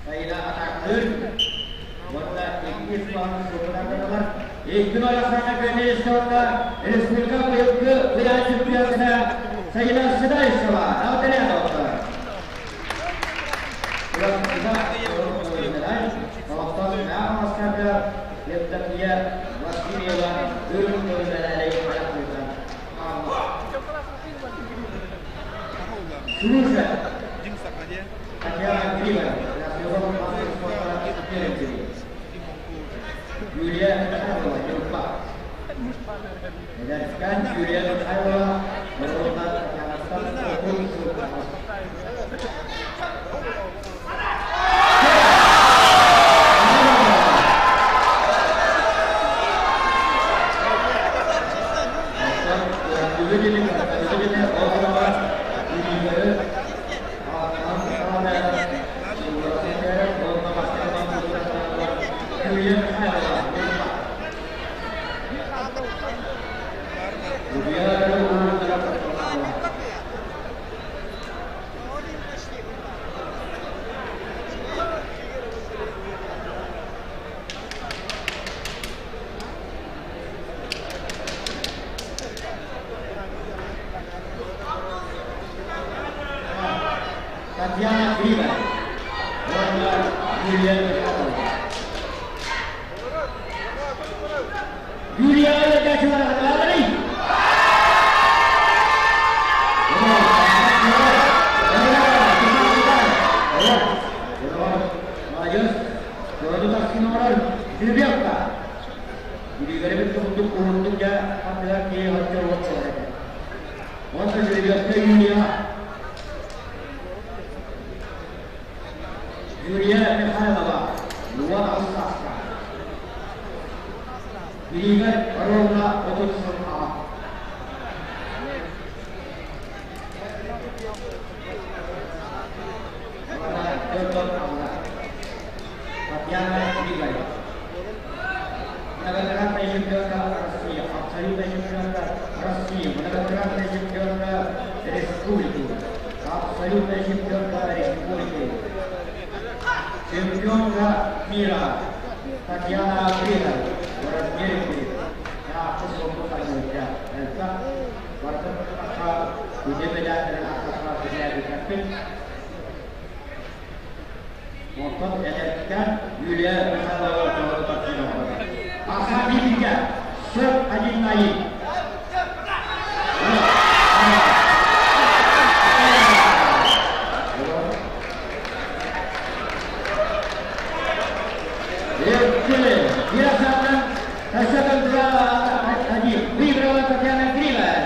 Сайына атаактыыр уонна иккис баһын суруктаатылар. Икки барахсаҥҥа комиссионна республика быйылгы ыйаа чемпионата Сайына Седалищева Алтарянова. Олохтоох Евдокия Васильева үрүҥ көмүлэлэри Слушай, Татьяна Григорьевна, Юлия Михайлова, Ньурба. Эдэркээн Юлия Михайлова, Моруонна Татьянаттан 30 сыл. Татьяна Грива уонна Юлия Михайлова. Юлия Олегачева. Молодежь, Ребята, Юрий курдук уһундук дьэ аттыгар киһи оччо уот буолар этэ. Уонна Жеребьевка Юлия Юлия Михайлова 18 саастаах. Билигэр ровно 30 сыл аҕа. Уонна алла. Татьяна Григорьева. Многократная чемпионка России, абсолютная чемпионка России, многократная чемпионка республики, абсолютная чемпионка республики, чемпионка мира Татьяна Григорьева. В размере Онтон эдэркээн Юлия Михайлова дьоҕуру Аса бииргэ сөп один найи. Со счетом 2-1 выиграла Татьяна Кривая,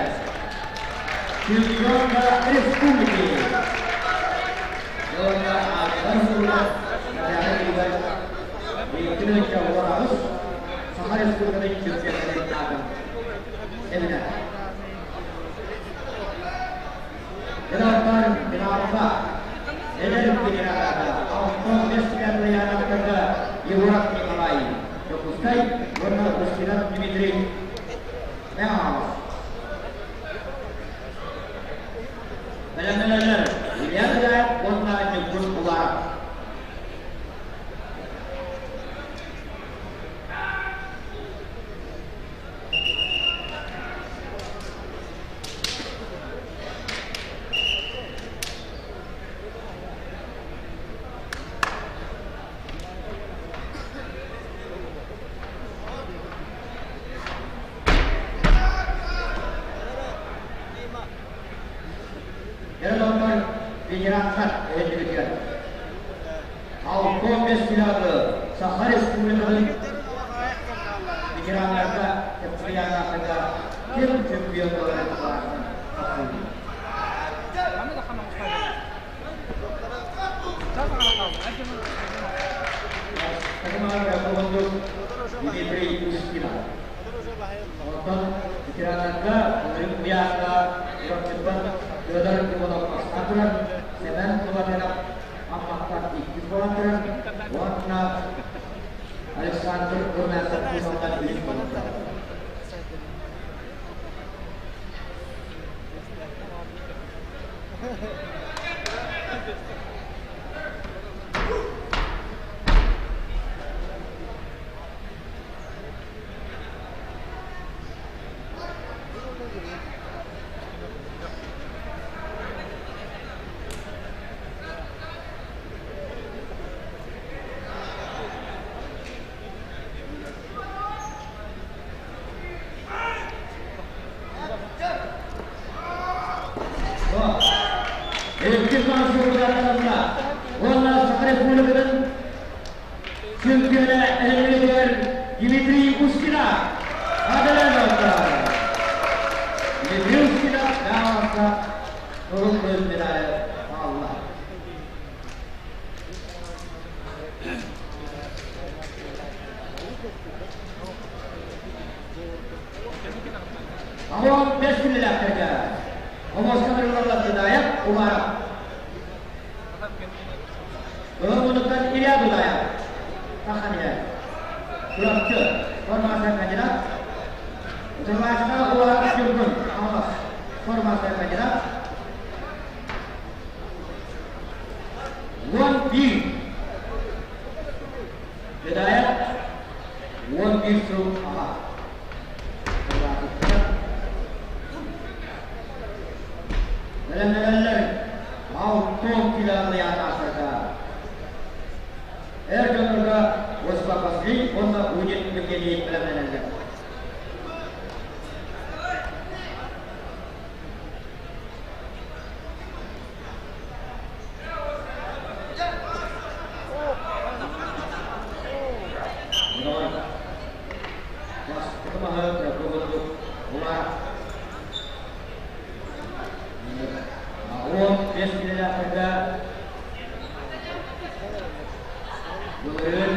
чемпионка республики. Татьяна Кривая. Саха Республикатын чемпионатын аатын иҥэрдэ. Граждан финалга эдэр федерация Алтон Егоров Николай, Дьокуускай уонна Устинов Дмитрий, Мэҥэ Бэлэмнэнэллэр Илья Беляев уонна Ньургун Уларов. 65 килоҕа Саха Республикатын ветераннарга чемпионатыгар ким чемпион буоларын баарынан хапсыһыы. Дмитрий Устинов. Онтон ветераннарга Олимпиадаҕа Чурапчыттан Федор Иванов бастаан турар, Сэмэн Тулатынов Амматтан иккис буолан турар уонна Александр Румянцев Куусалтан үһүс буолан турар. Икки саҥа уонна Саха Республикатын чемпиона элементигэр Дмитрий Устина Адаленовка. Дмитрий Устина Дааласка кыһыл көмүс медали аҕалла. Аҕам бэс күннэлээхтэргэ Омоска Мырылалла Дудаев Умаров. Кыһыл муннуктан Илья Дудаев тахсан иһэр. Чурапчы формация кандидат. Утарылааччыта Уларов Ньургун Хаҥалас формация кандидат. 11 Дудаев 11 сыл аҕа. Бэлэмнэнэллэр Алтон километрга Эр дьоннорго Воспопасли уонна Унин Евгений бэлэмнэнэллэр. Бастакы маһы курдук улаат 15 килэлээхтэргэ былырыын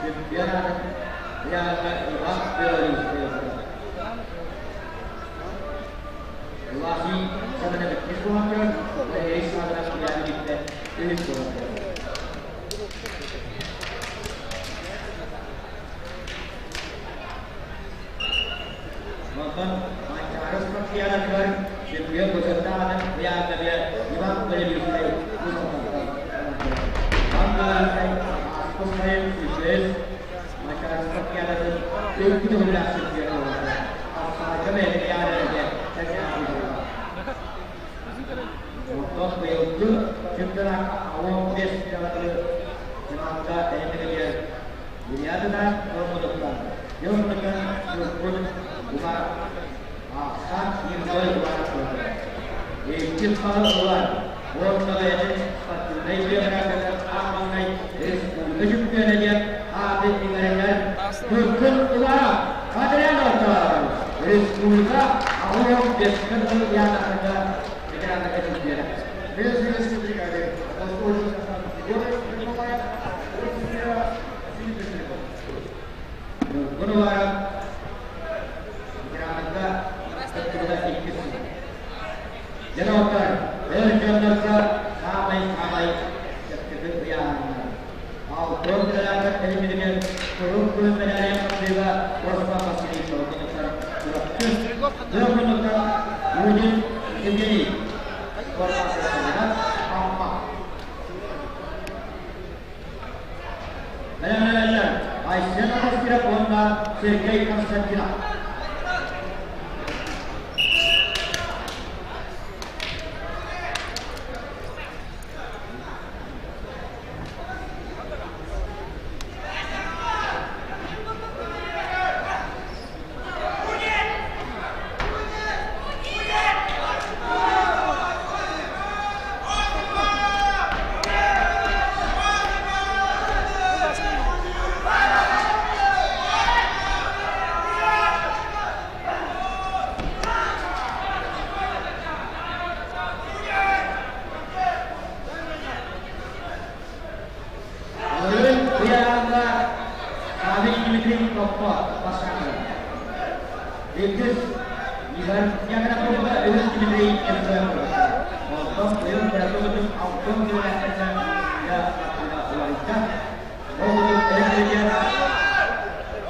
чемпионатын ыйааҕа Иван Белорусская Власий Садана иккис буолан турар, Валерий Саданов ыйааҕы бүттэ үһүс буолан турар. Онтон Манчаары спартакиадатыгар чемпион бочуоттаах ыйааҕы Иван Валерьевич Иван Валерьевич ааспыт сайын үчүгэй Манчаары спартакиадатын үрдүк төгүллээх чемпион буолбута. Хапсаҕайга бэйэтин ыйааҕы Онтон быйылгы чемпионакка 15 километры Динамика бэйэтигэр Ильядынан Йоммутуттан, Йоммутуттан Туркун Умар Ахсан Ивной Умар буолар. Иккис баһы ылан, уонна бэйэтин спортивнай биографиятын аан маҥнай республика чемпиона диэн ааты иҥэринэр Туркун Умаров Адриановтар республика 85 сыл ыйаатахтарга ветераннарга чемпиона. Республика Ньургун Уваров ветераннарга кыттыбыта иккис сыл. Дьэ доҕоттор, өр дьоннорго саамай-саамай чэпчэки ыйааһыннар. Алтын килэлээхтэр кэлиммитигэр кыһыл күн мэдээлийэн хапсыыга Орсуна Василий Солотиновтар Чурапчы, Тыа муннуктар Удин Евгений Формация Амма. Бэлэмнэнэллэр Айсен Апостиров уонна Сергей Константинов. Василий Дмитриевич Топпо бастакы. Иккис Ягонакова Үһүс Дмитрий Евдокимов. Онтон быйыл Петрович Алтон километрга уларыйда. Ол курдук эрэгийиэн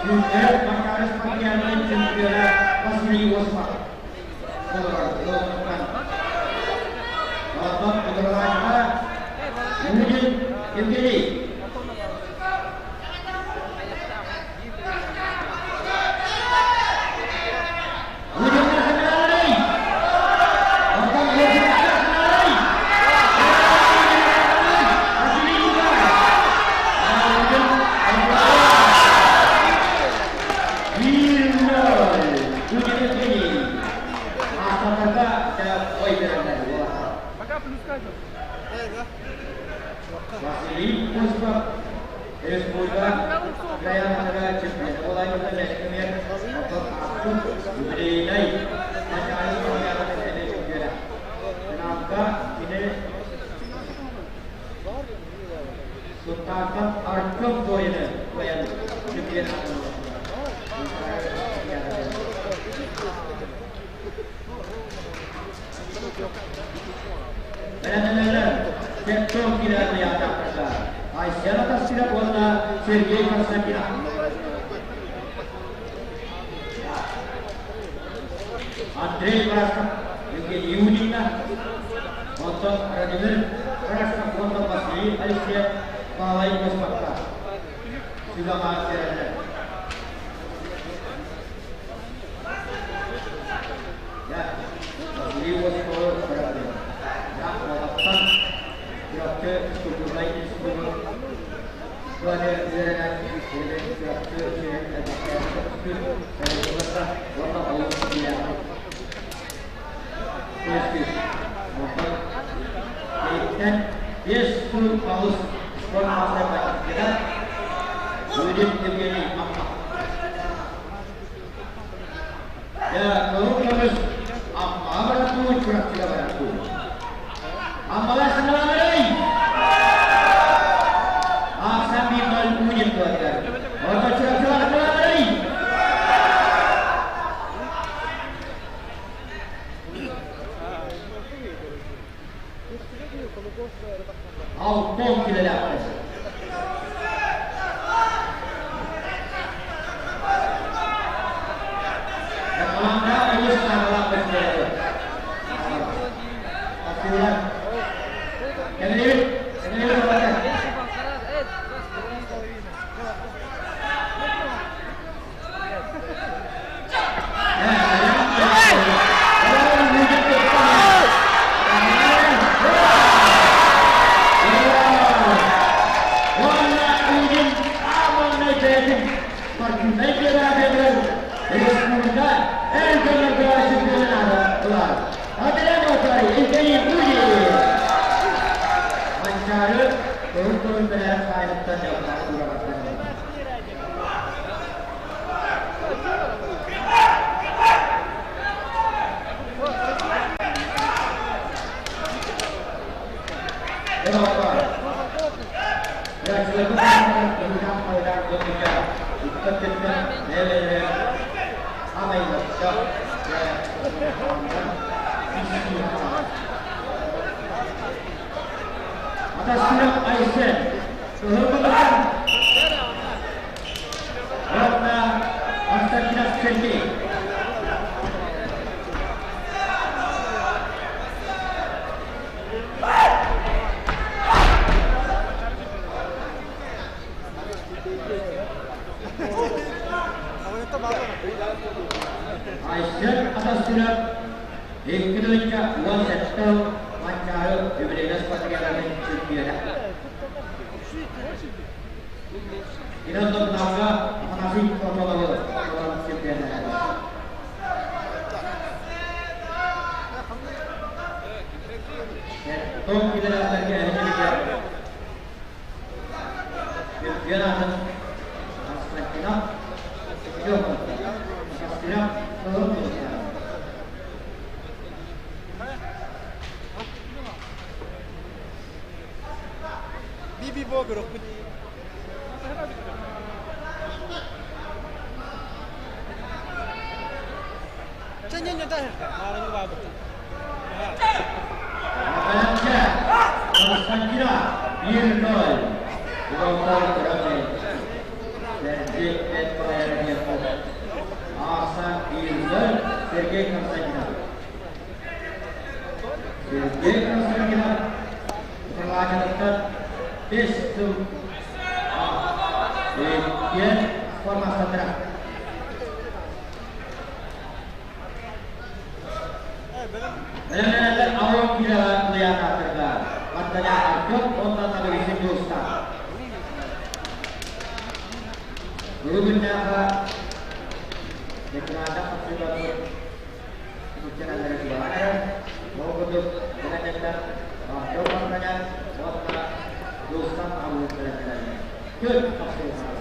сүүрдэр Манчаары спортивнай чемпиона Василий Осипов олорор Лондонтан. Онтон Удуралаевка Юрий Евгений. Пока плюс каждый. Василий Осипов республика Грамотага чемпион юбилейнай Финалга кини Сунтаартан Артем Доины кыайан чемпион Бэлэмнэнэллэр Петров килээхтэ Айсена Тастина уонна Сергей Константинов. Андрей Барашков, Евгений Юдина, онтон Владимир Барашков уонна Василий Алексеев Палай Госпакка сүбэҕэ биэрэллэр. Василий Осиповы бырахтым. Уолаттан Чурапчы культурнай институтун үөрэнэн Чурапчы сирин уонна олус билээхпит. Көстүү. Онтон Кириттэн 5 сыл спорт мастер практиката Юрий Евгений Амма. Дьэ, кыһыл көмүс Аммаҕа барар дуу, Чурапчыга барар дуу? Аммалар сыналаанарый! Аахсан 1-0 Удин туһатыгар. Орто Чурапчылар сыналаанарый! Алтон килэлээхтэр. Команда олус наадалаах бэстээри. Тахсыылар. Кэмэлиир, кэмэлиир олорор. Уонна Ильин ааманнай бэйэтин спортивнай биографиятыгар республика эр дьоннорго чемпионаты ылар. Адрен Отар Евгений Ульин! Манчаары кыһыл көмүс бэлээх хаайыттан дьаллаах туурабаттан. Атастыров Айсен, кыһыл көмүс уонна Константинов Сергей. Айсен Атастыров 2017 Манчаары юбилейнай спартакиадатын чемпиона. Инан Доннауга Афанасий Платоновы чемпиона. Том килэлээхтэргэ эһэчилигэ чемпионатын Константинов Атастыров кыһыл көмүстээх. Биби Богоров. Наҕараада Константина 1-0. Уолтар Ромей. Сергей Петрович Аса 1-0. Сергей Константинов. Сергей Константинов Управлениеттан 5 сыл иккиэн формастатыра. Бэлэмнэнэллэр Аурон киилэҕэ Луйаатаатырга. Мантаня Артем уонна Табарисин Дьулустаан. Бүгүннээхэ Деканата хапсыыларбыт түмүктэнэллэрэ чугаһаан эрэр. Ол курдук бэлэмнэннэр Артем Мантаня уонна Дьулустаан Аҕабыһын бэлэмнэнэллэр. Күн хапсыылара.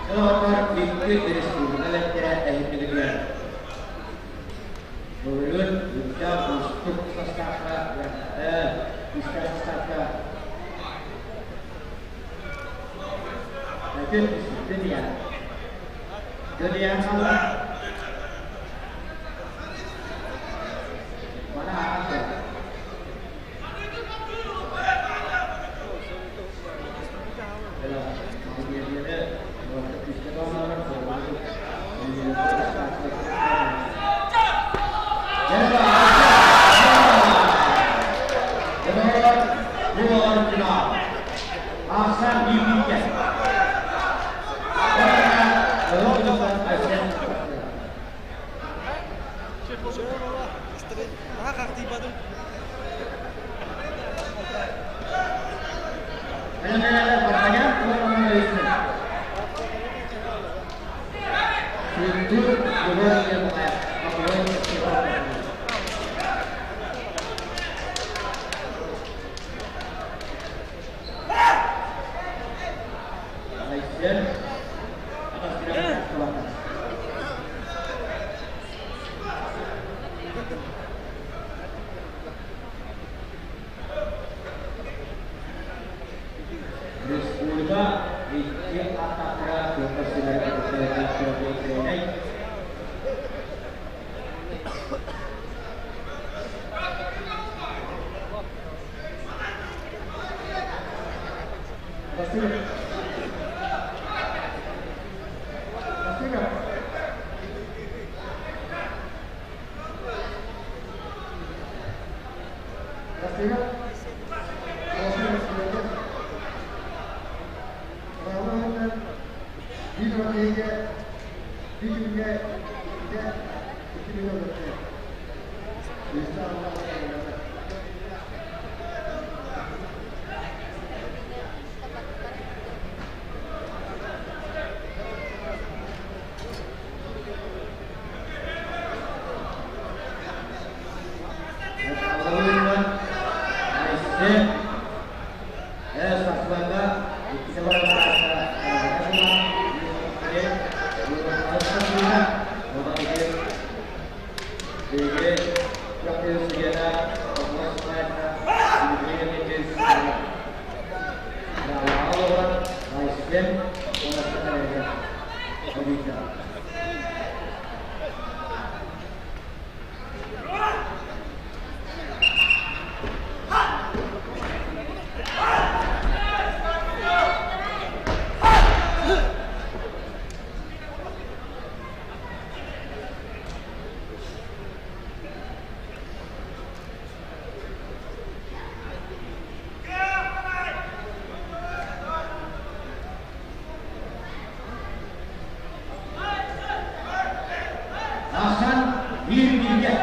Сорохтор икки республика эһиттилигэр Былырыын үрдээх уустук састаапка күүстээх састаапка Дүнүйэ. Дүнүйэ хаалла. Бана аҕа Республика икки атахтара Ахсан биир бииргэ.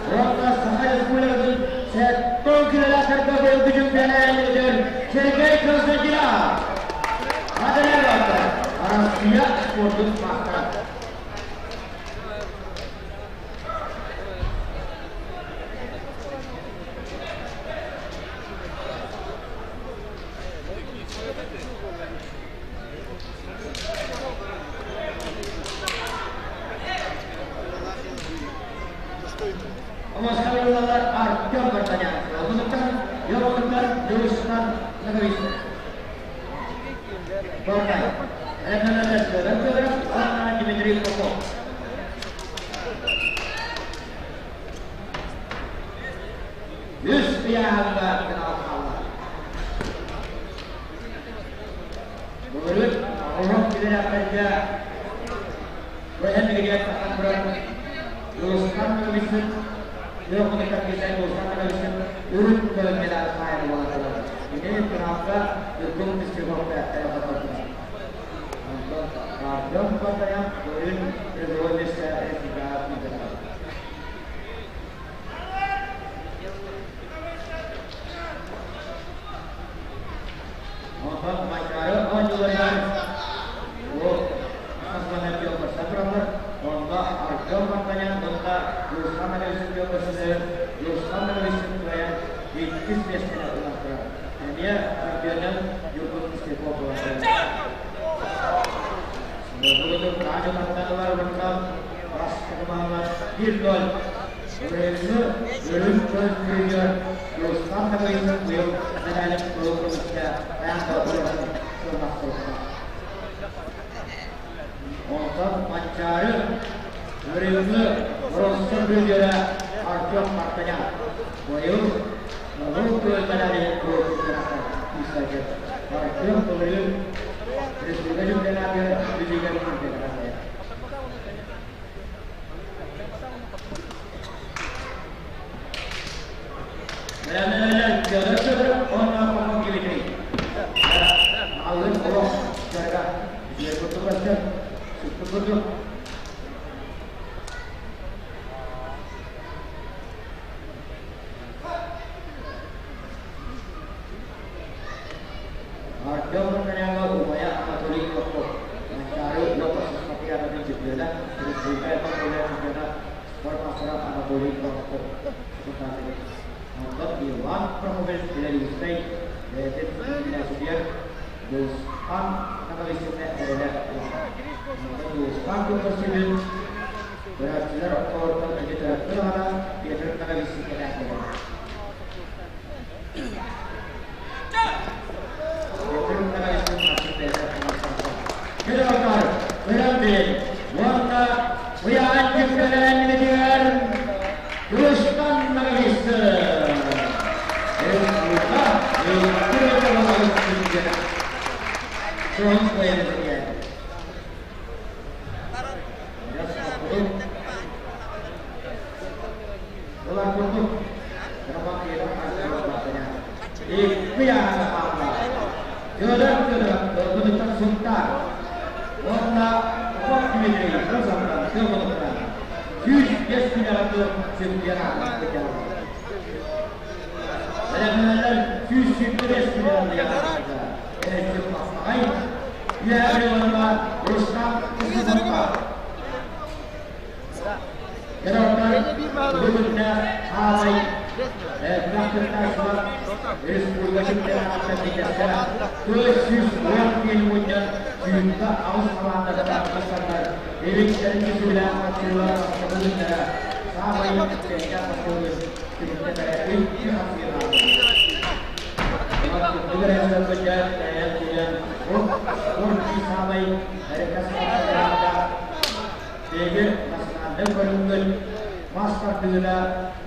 Уонна Саха Республикатын сэттэ километрга быйылгы чемпионатыгар Сергей Константинов. Материаллар Россия спордун маастара. Омосхайылалар Артем Вартанян, Олмунуктан, Йоргуттан, Люстан, Наговицын. Торнай. Александр Федоров, Анна Дмитрий Попов. Үс ыйааһыҥҥа финал хаалла. Былырыын оҕолор килэлээхтэргэ Бэһэн тахсан туран Руслан Ноговицын, Леонид Капитан Руслан Ноговицын үрүт көрөн медаль хаайар буолан Ини финалга Үргүн Пестряков эрэ Онтон Артем Вартанян былырыын призовой место республикаҕа ыытыллар. Онтон Манчаары оонньууларыгар бу хас көрсөн тураллар. Онно Артем Вартанян уонна Руслан Ноговицын көрсүлэр. Руслан Ноговицын кыайан иккис миэстэни ылан турар. Эмиэ чемпионун Юргун Пестряков буолан Бүгүн Таня Тартанова уонна Бастакымаалар 1-0. Өрөмү өрүн чөл призер Руслан Ноговицын быйыл медалин кылыл көмүскэ хайаан да улахан сыллахтырыста. Онтон Манчаары өрөмү бронза призера Артем Мартанян быйыл Кыһыл күөл медалин кылыл күүстэргэ Артем былырыын республика чемпионатыгар бүлүүгэ чемпионатыгар. Бэлэмнэнэллэр Федор Федоров уонна Попов Дмитрий. Алын олох дьарыга үчүгэй курдук көстөр, сыппыт курдук. Артем Мартаняҥҥа убайа Анатолий Попов Манчаары уот спартакиадатын чемпиона, республика элбэх чемпиона, спорт мастера Анатолий Попов сутаатыгар. Онтон Иван Прокопьевич Белорусскай бэйэтин гимназиятыгар Дьулусхан Наговицынна эрэлэ улахан. Онтон Дьулусхан күн көрөөччүлэр ортолоруттан эмиэ төрөппүт аҕата Петр Наговицын кэлэн кэлэр. Петр Наговицын мастер бэйэтэ Күн Көрөн уонна уйаан чемпионатыгар Дьулусхан Наговицын Республика Соһун кыайан Улар курдук Икки аана хаалла. Кыадан-кыадан ылбытыттан сунтаар. Уонна Попов Дмитрий Розовтан сыаллыбыттара. 105 күнэҕэ чемпионатка кыталлар. Бэлэмнэнэллэр 125 күнэҕэ Эрчим Махсаҕай, Үөһээ уонна Рустам Кузнецов. Кыраптар бүгүннэ хаалай элбэх кыттааччылар республика чемпионатыгар битэстэрэ 410 киһи мунньан 28 хамаандата тахсаннар иликтэрин сүбэлээн хапсыылар бастакы саамай кэккэ хапсыылы түмүктэтэрэ икки хапсыылаах. Саамай Биһиги национальнай көрүҥмүт мас тардыыта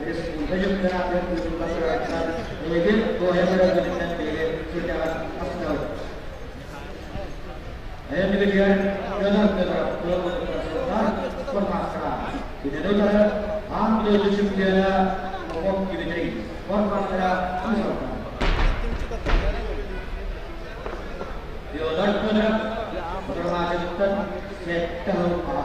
республика чемпионатыгар ыытылла турарыттан биһиги туойа көрөрбүтүттэн биһиги сүрдэҕин астынабыт. Эйэмнигитигэр Федор Федоров тыл спортмастера, кинини утары аан дойду чемпиона Попов Дмитрий, спортмастера Кузовка. Федор Федоров Быралаачыттан сэттэ сыл аҕа.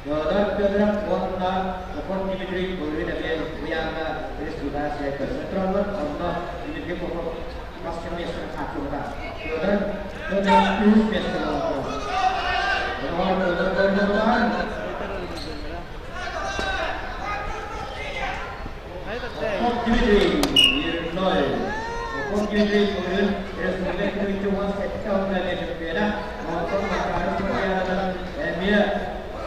Федор Федоров уонна Попов Дмитрий былырыын эмиэ Уйааҥҥа республикаҕа сирэй көрсөн тураллар. Онно Дмитрий Попов бастакы миэстэни хааччыбыта. Федор Федоров үһүс миэстэ буолан турар. Онуоха Федор Федоровтааҕар Попов Дмитрий Мирной. Попов Дмитрий былырыын республика 47 уонна эмиэ чөмпүйүөнэ. Онтон Макаров Татьянатан эмиэ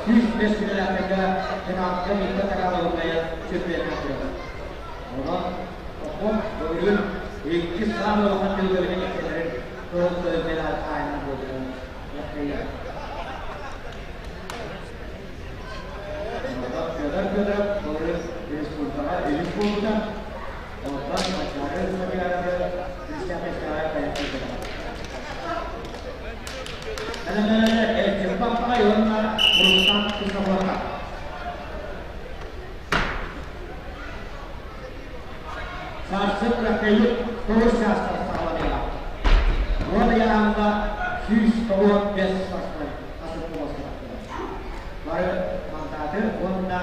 105 күннээхтэргэ финалга Микка Тараловная чөмпүйүөнэ турар. Онон Попов былырыын икки саамай улахан түһүлгэбитин иккилэрин кыһыл медаль хаайынан буолбутун Федор Федоров былырыын республикаҕа үһүс буолбута. Онтон Манчаары Спартакиадатыгар күүстээх миэстэҕэ кэлэн сылдьыбыта. Эрчимпаппаҕай уонна Рустам Кисовота. Сарсын Рахаил тоҕус чаастан саҕаланыаҕа. Уон ыйааһыҥҥа 195 спортсмен асыппыластыбаттара. Бары мандаты уонна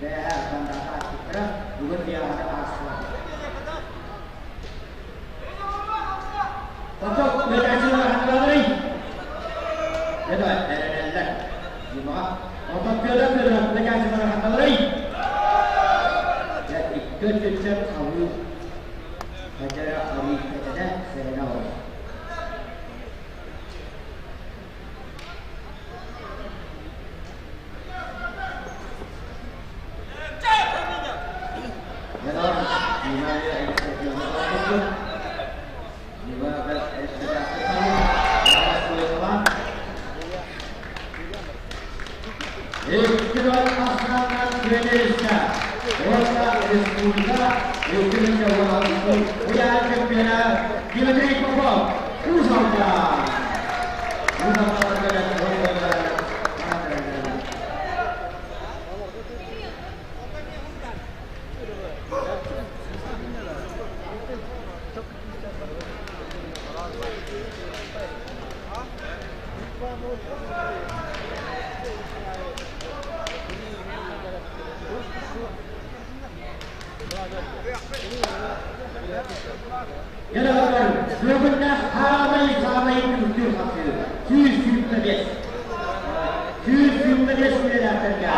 бээһэ мандаты аахпыттара, бүгүн ыйааһыны аастылар. Попов ыытааччылара ханналарый? Дьэ, эрэнэллэр. Димаҕа. Онтон Петр Федоров ыытааччылара ханналарый? Дьэ, икки өттүттэн халыы Хадьара арыы кэтэнэ сэрэнэ олорор. Дьонор внимание экспертиза Дмитрий Попов, Кузовка! Бүгүннэх хаамай саамай күлтүр хапсыы 125. 125 үлэлээхтэргэ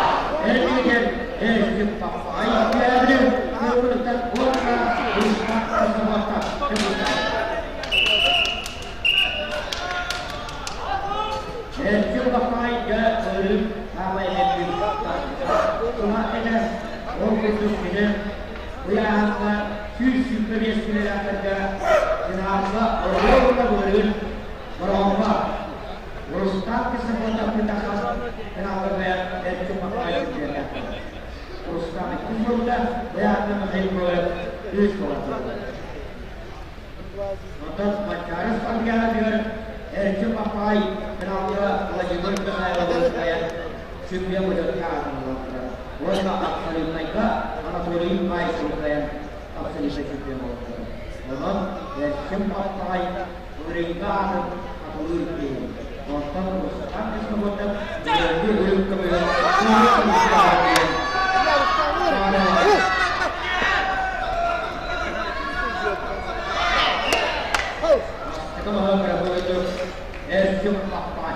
эргигэр эргим паппаҕай күөбүлү күөбүлүттэн уонна быстах космонавтар Эргим паппаҕайга ырыын хаамай эргим туһа этэ ол курдук кини ыйааһыҥҥа 125 үлэлээхтэргэ финалга оруолуна былырыын Бороҕоҥҥо Рустам Кисапотов тахсан финалга Эрчим Махаев чемпионат. Рустам иккис буолбута, ыйааһыҥҥа Михаил Гоев үс буолан турда. Онтон Манчаары спартакиадатыгар Эрчим Махаай финалга Владимир Михайловы кыайан чемпион бочуотун аатырар. Уонна абсолютнайга Анатолий Мальцев кыайан абсолютнай чемпион буолбуттар. Онон Эрчим Махаай былырыыҥҥы аатын хатылыыр киһи. Онтон Рустам Кисловодов быйылгы үрүҥ көмүһүн Эрчим Махпай.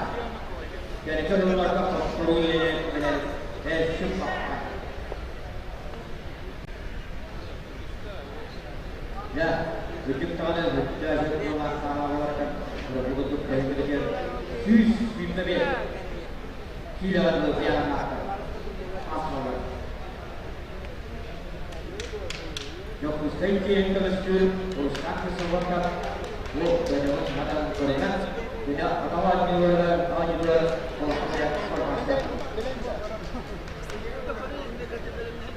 Кэнники сылларга хотторуу үлэлээн билэр Эрчим Махпай. Дьэ, үрдүк даҕаны бүттэ буолаахтаабаларыгар курдук кэлбитигэр 125 киилэҕэ дылы ыйааһыннаахтар. Аахсаллар. Дьокуускай киэһин көмүскүүр Рустам Кисоватов бу бөлөҕүн хатан көрүнэн, күнэ анал оонньууларыгар оонньуулар олоххо спортмастер.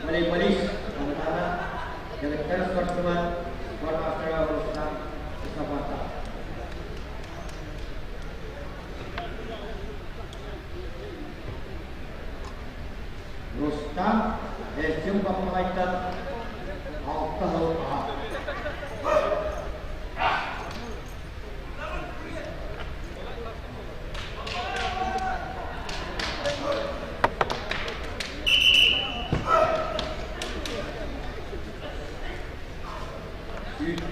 Волейболист Амытана дьарыктар спортсмен спортмастера Рустам Кисоватов. Рустам Эрчим Баппаҕайтан алта сыл аҕа.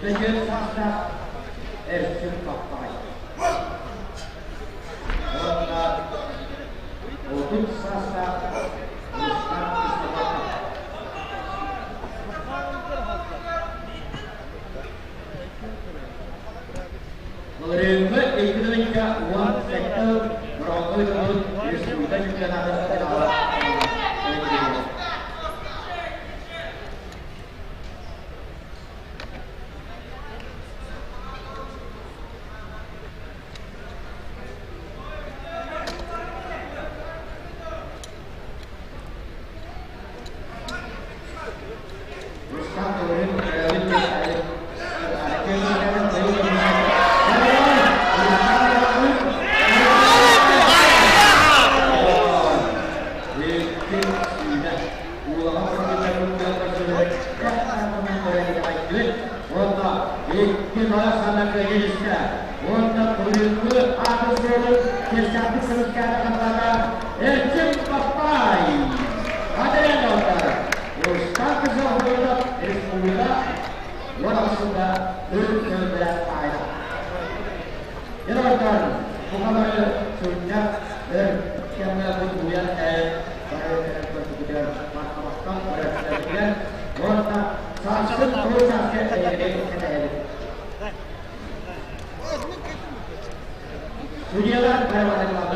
24 саастаах Эрчим Паппай. Уонна 30 саастаах Рустам Исабаков. Былырыыҥҥы 2017 бронза ытыллыбыт республика чемпионатын финала Эрчим Папай! Республика уон ахсында аайда. Яроктар, бухалары сүрдэх өр кэмҥэ бутуйан бары көрбүтүгэр махтамахтан көрөөччүлэригэр уонна сарсын туруучааска эйэҕэй кэтэһэбит. Судьялар бары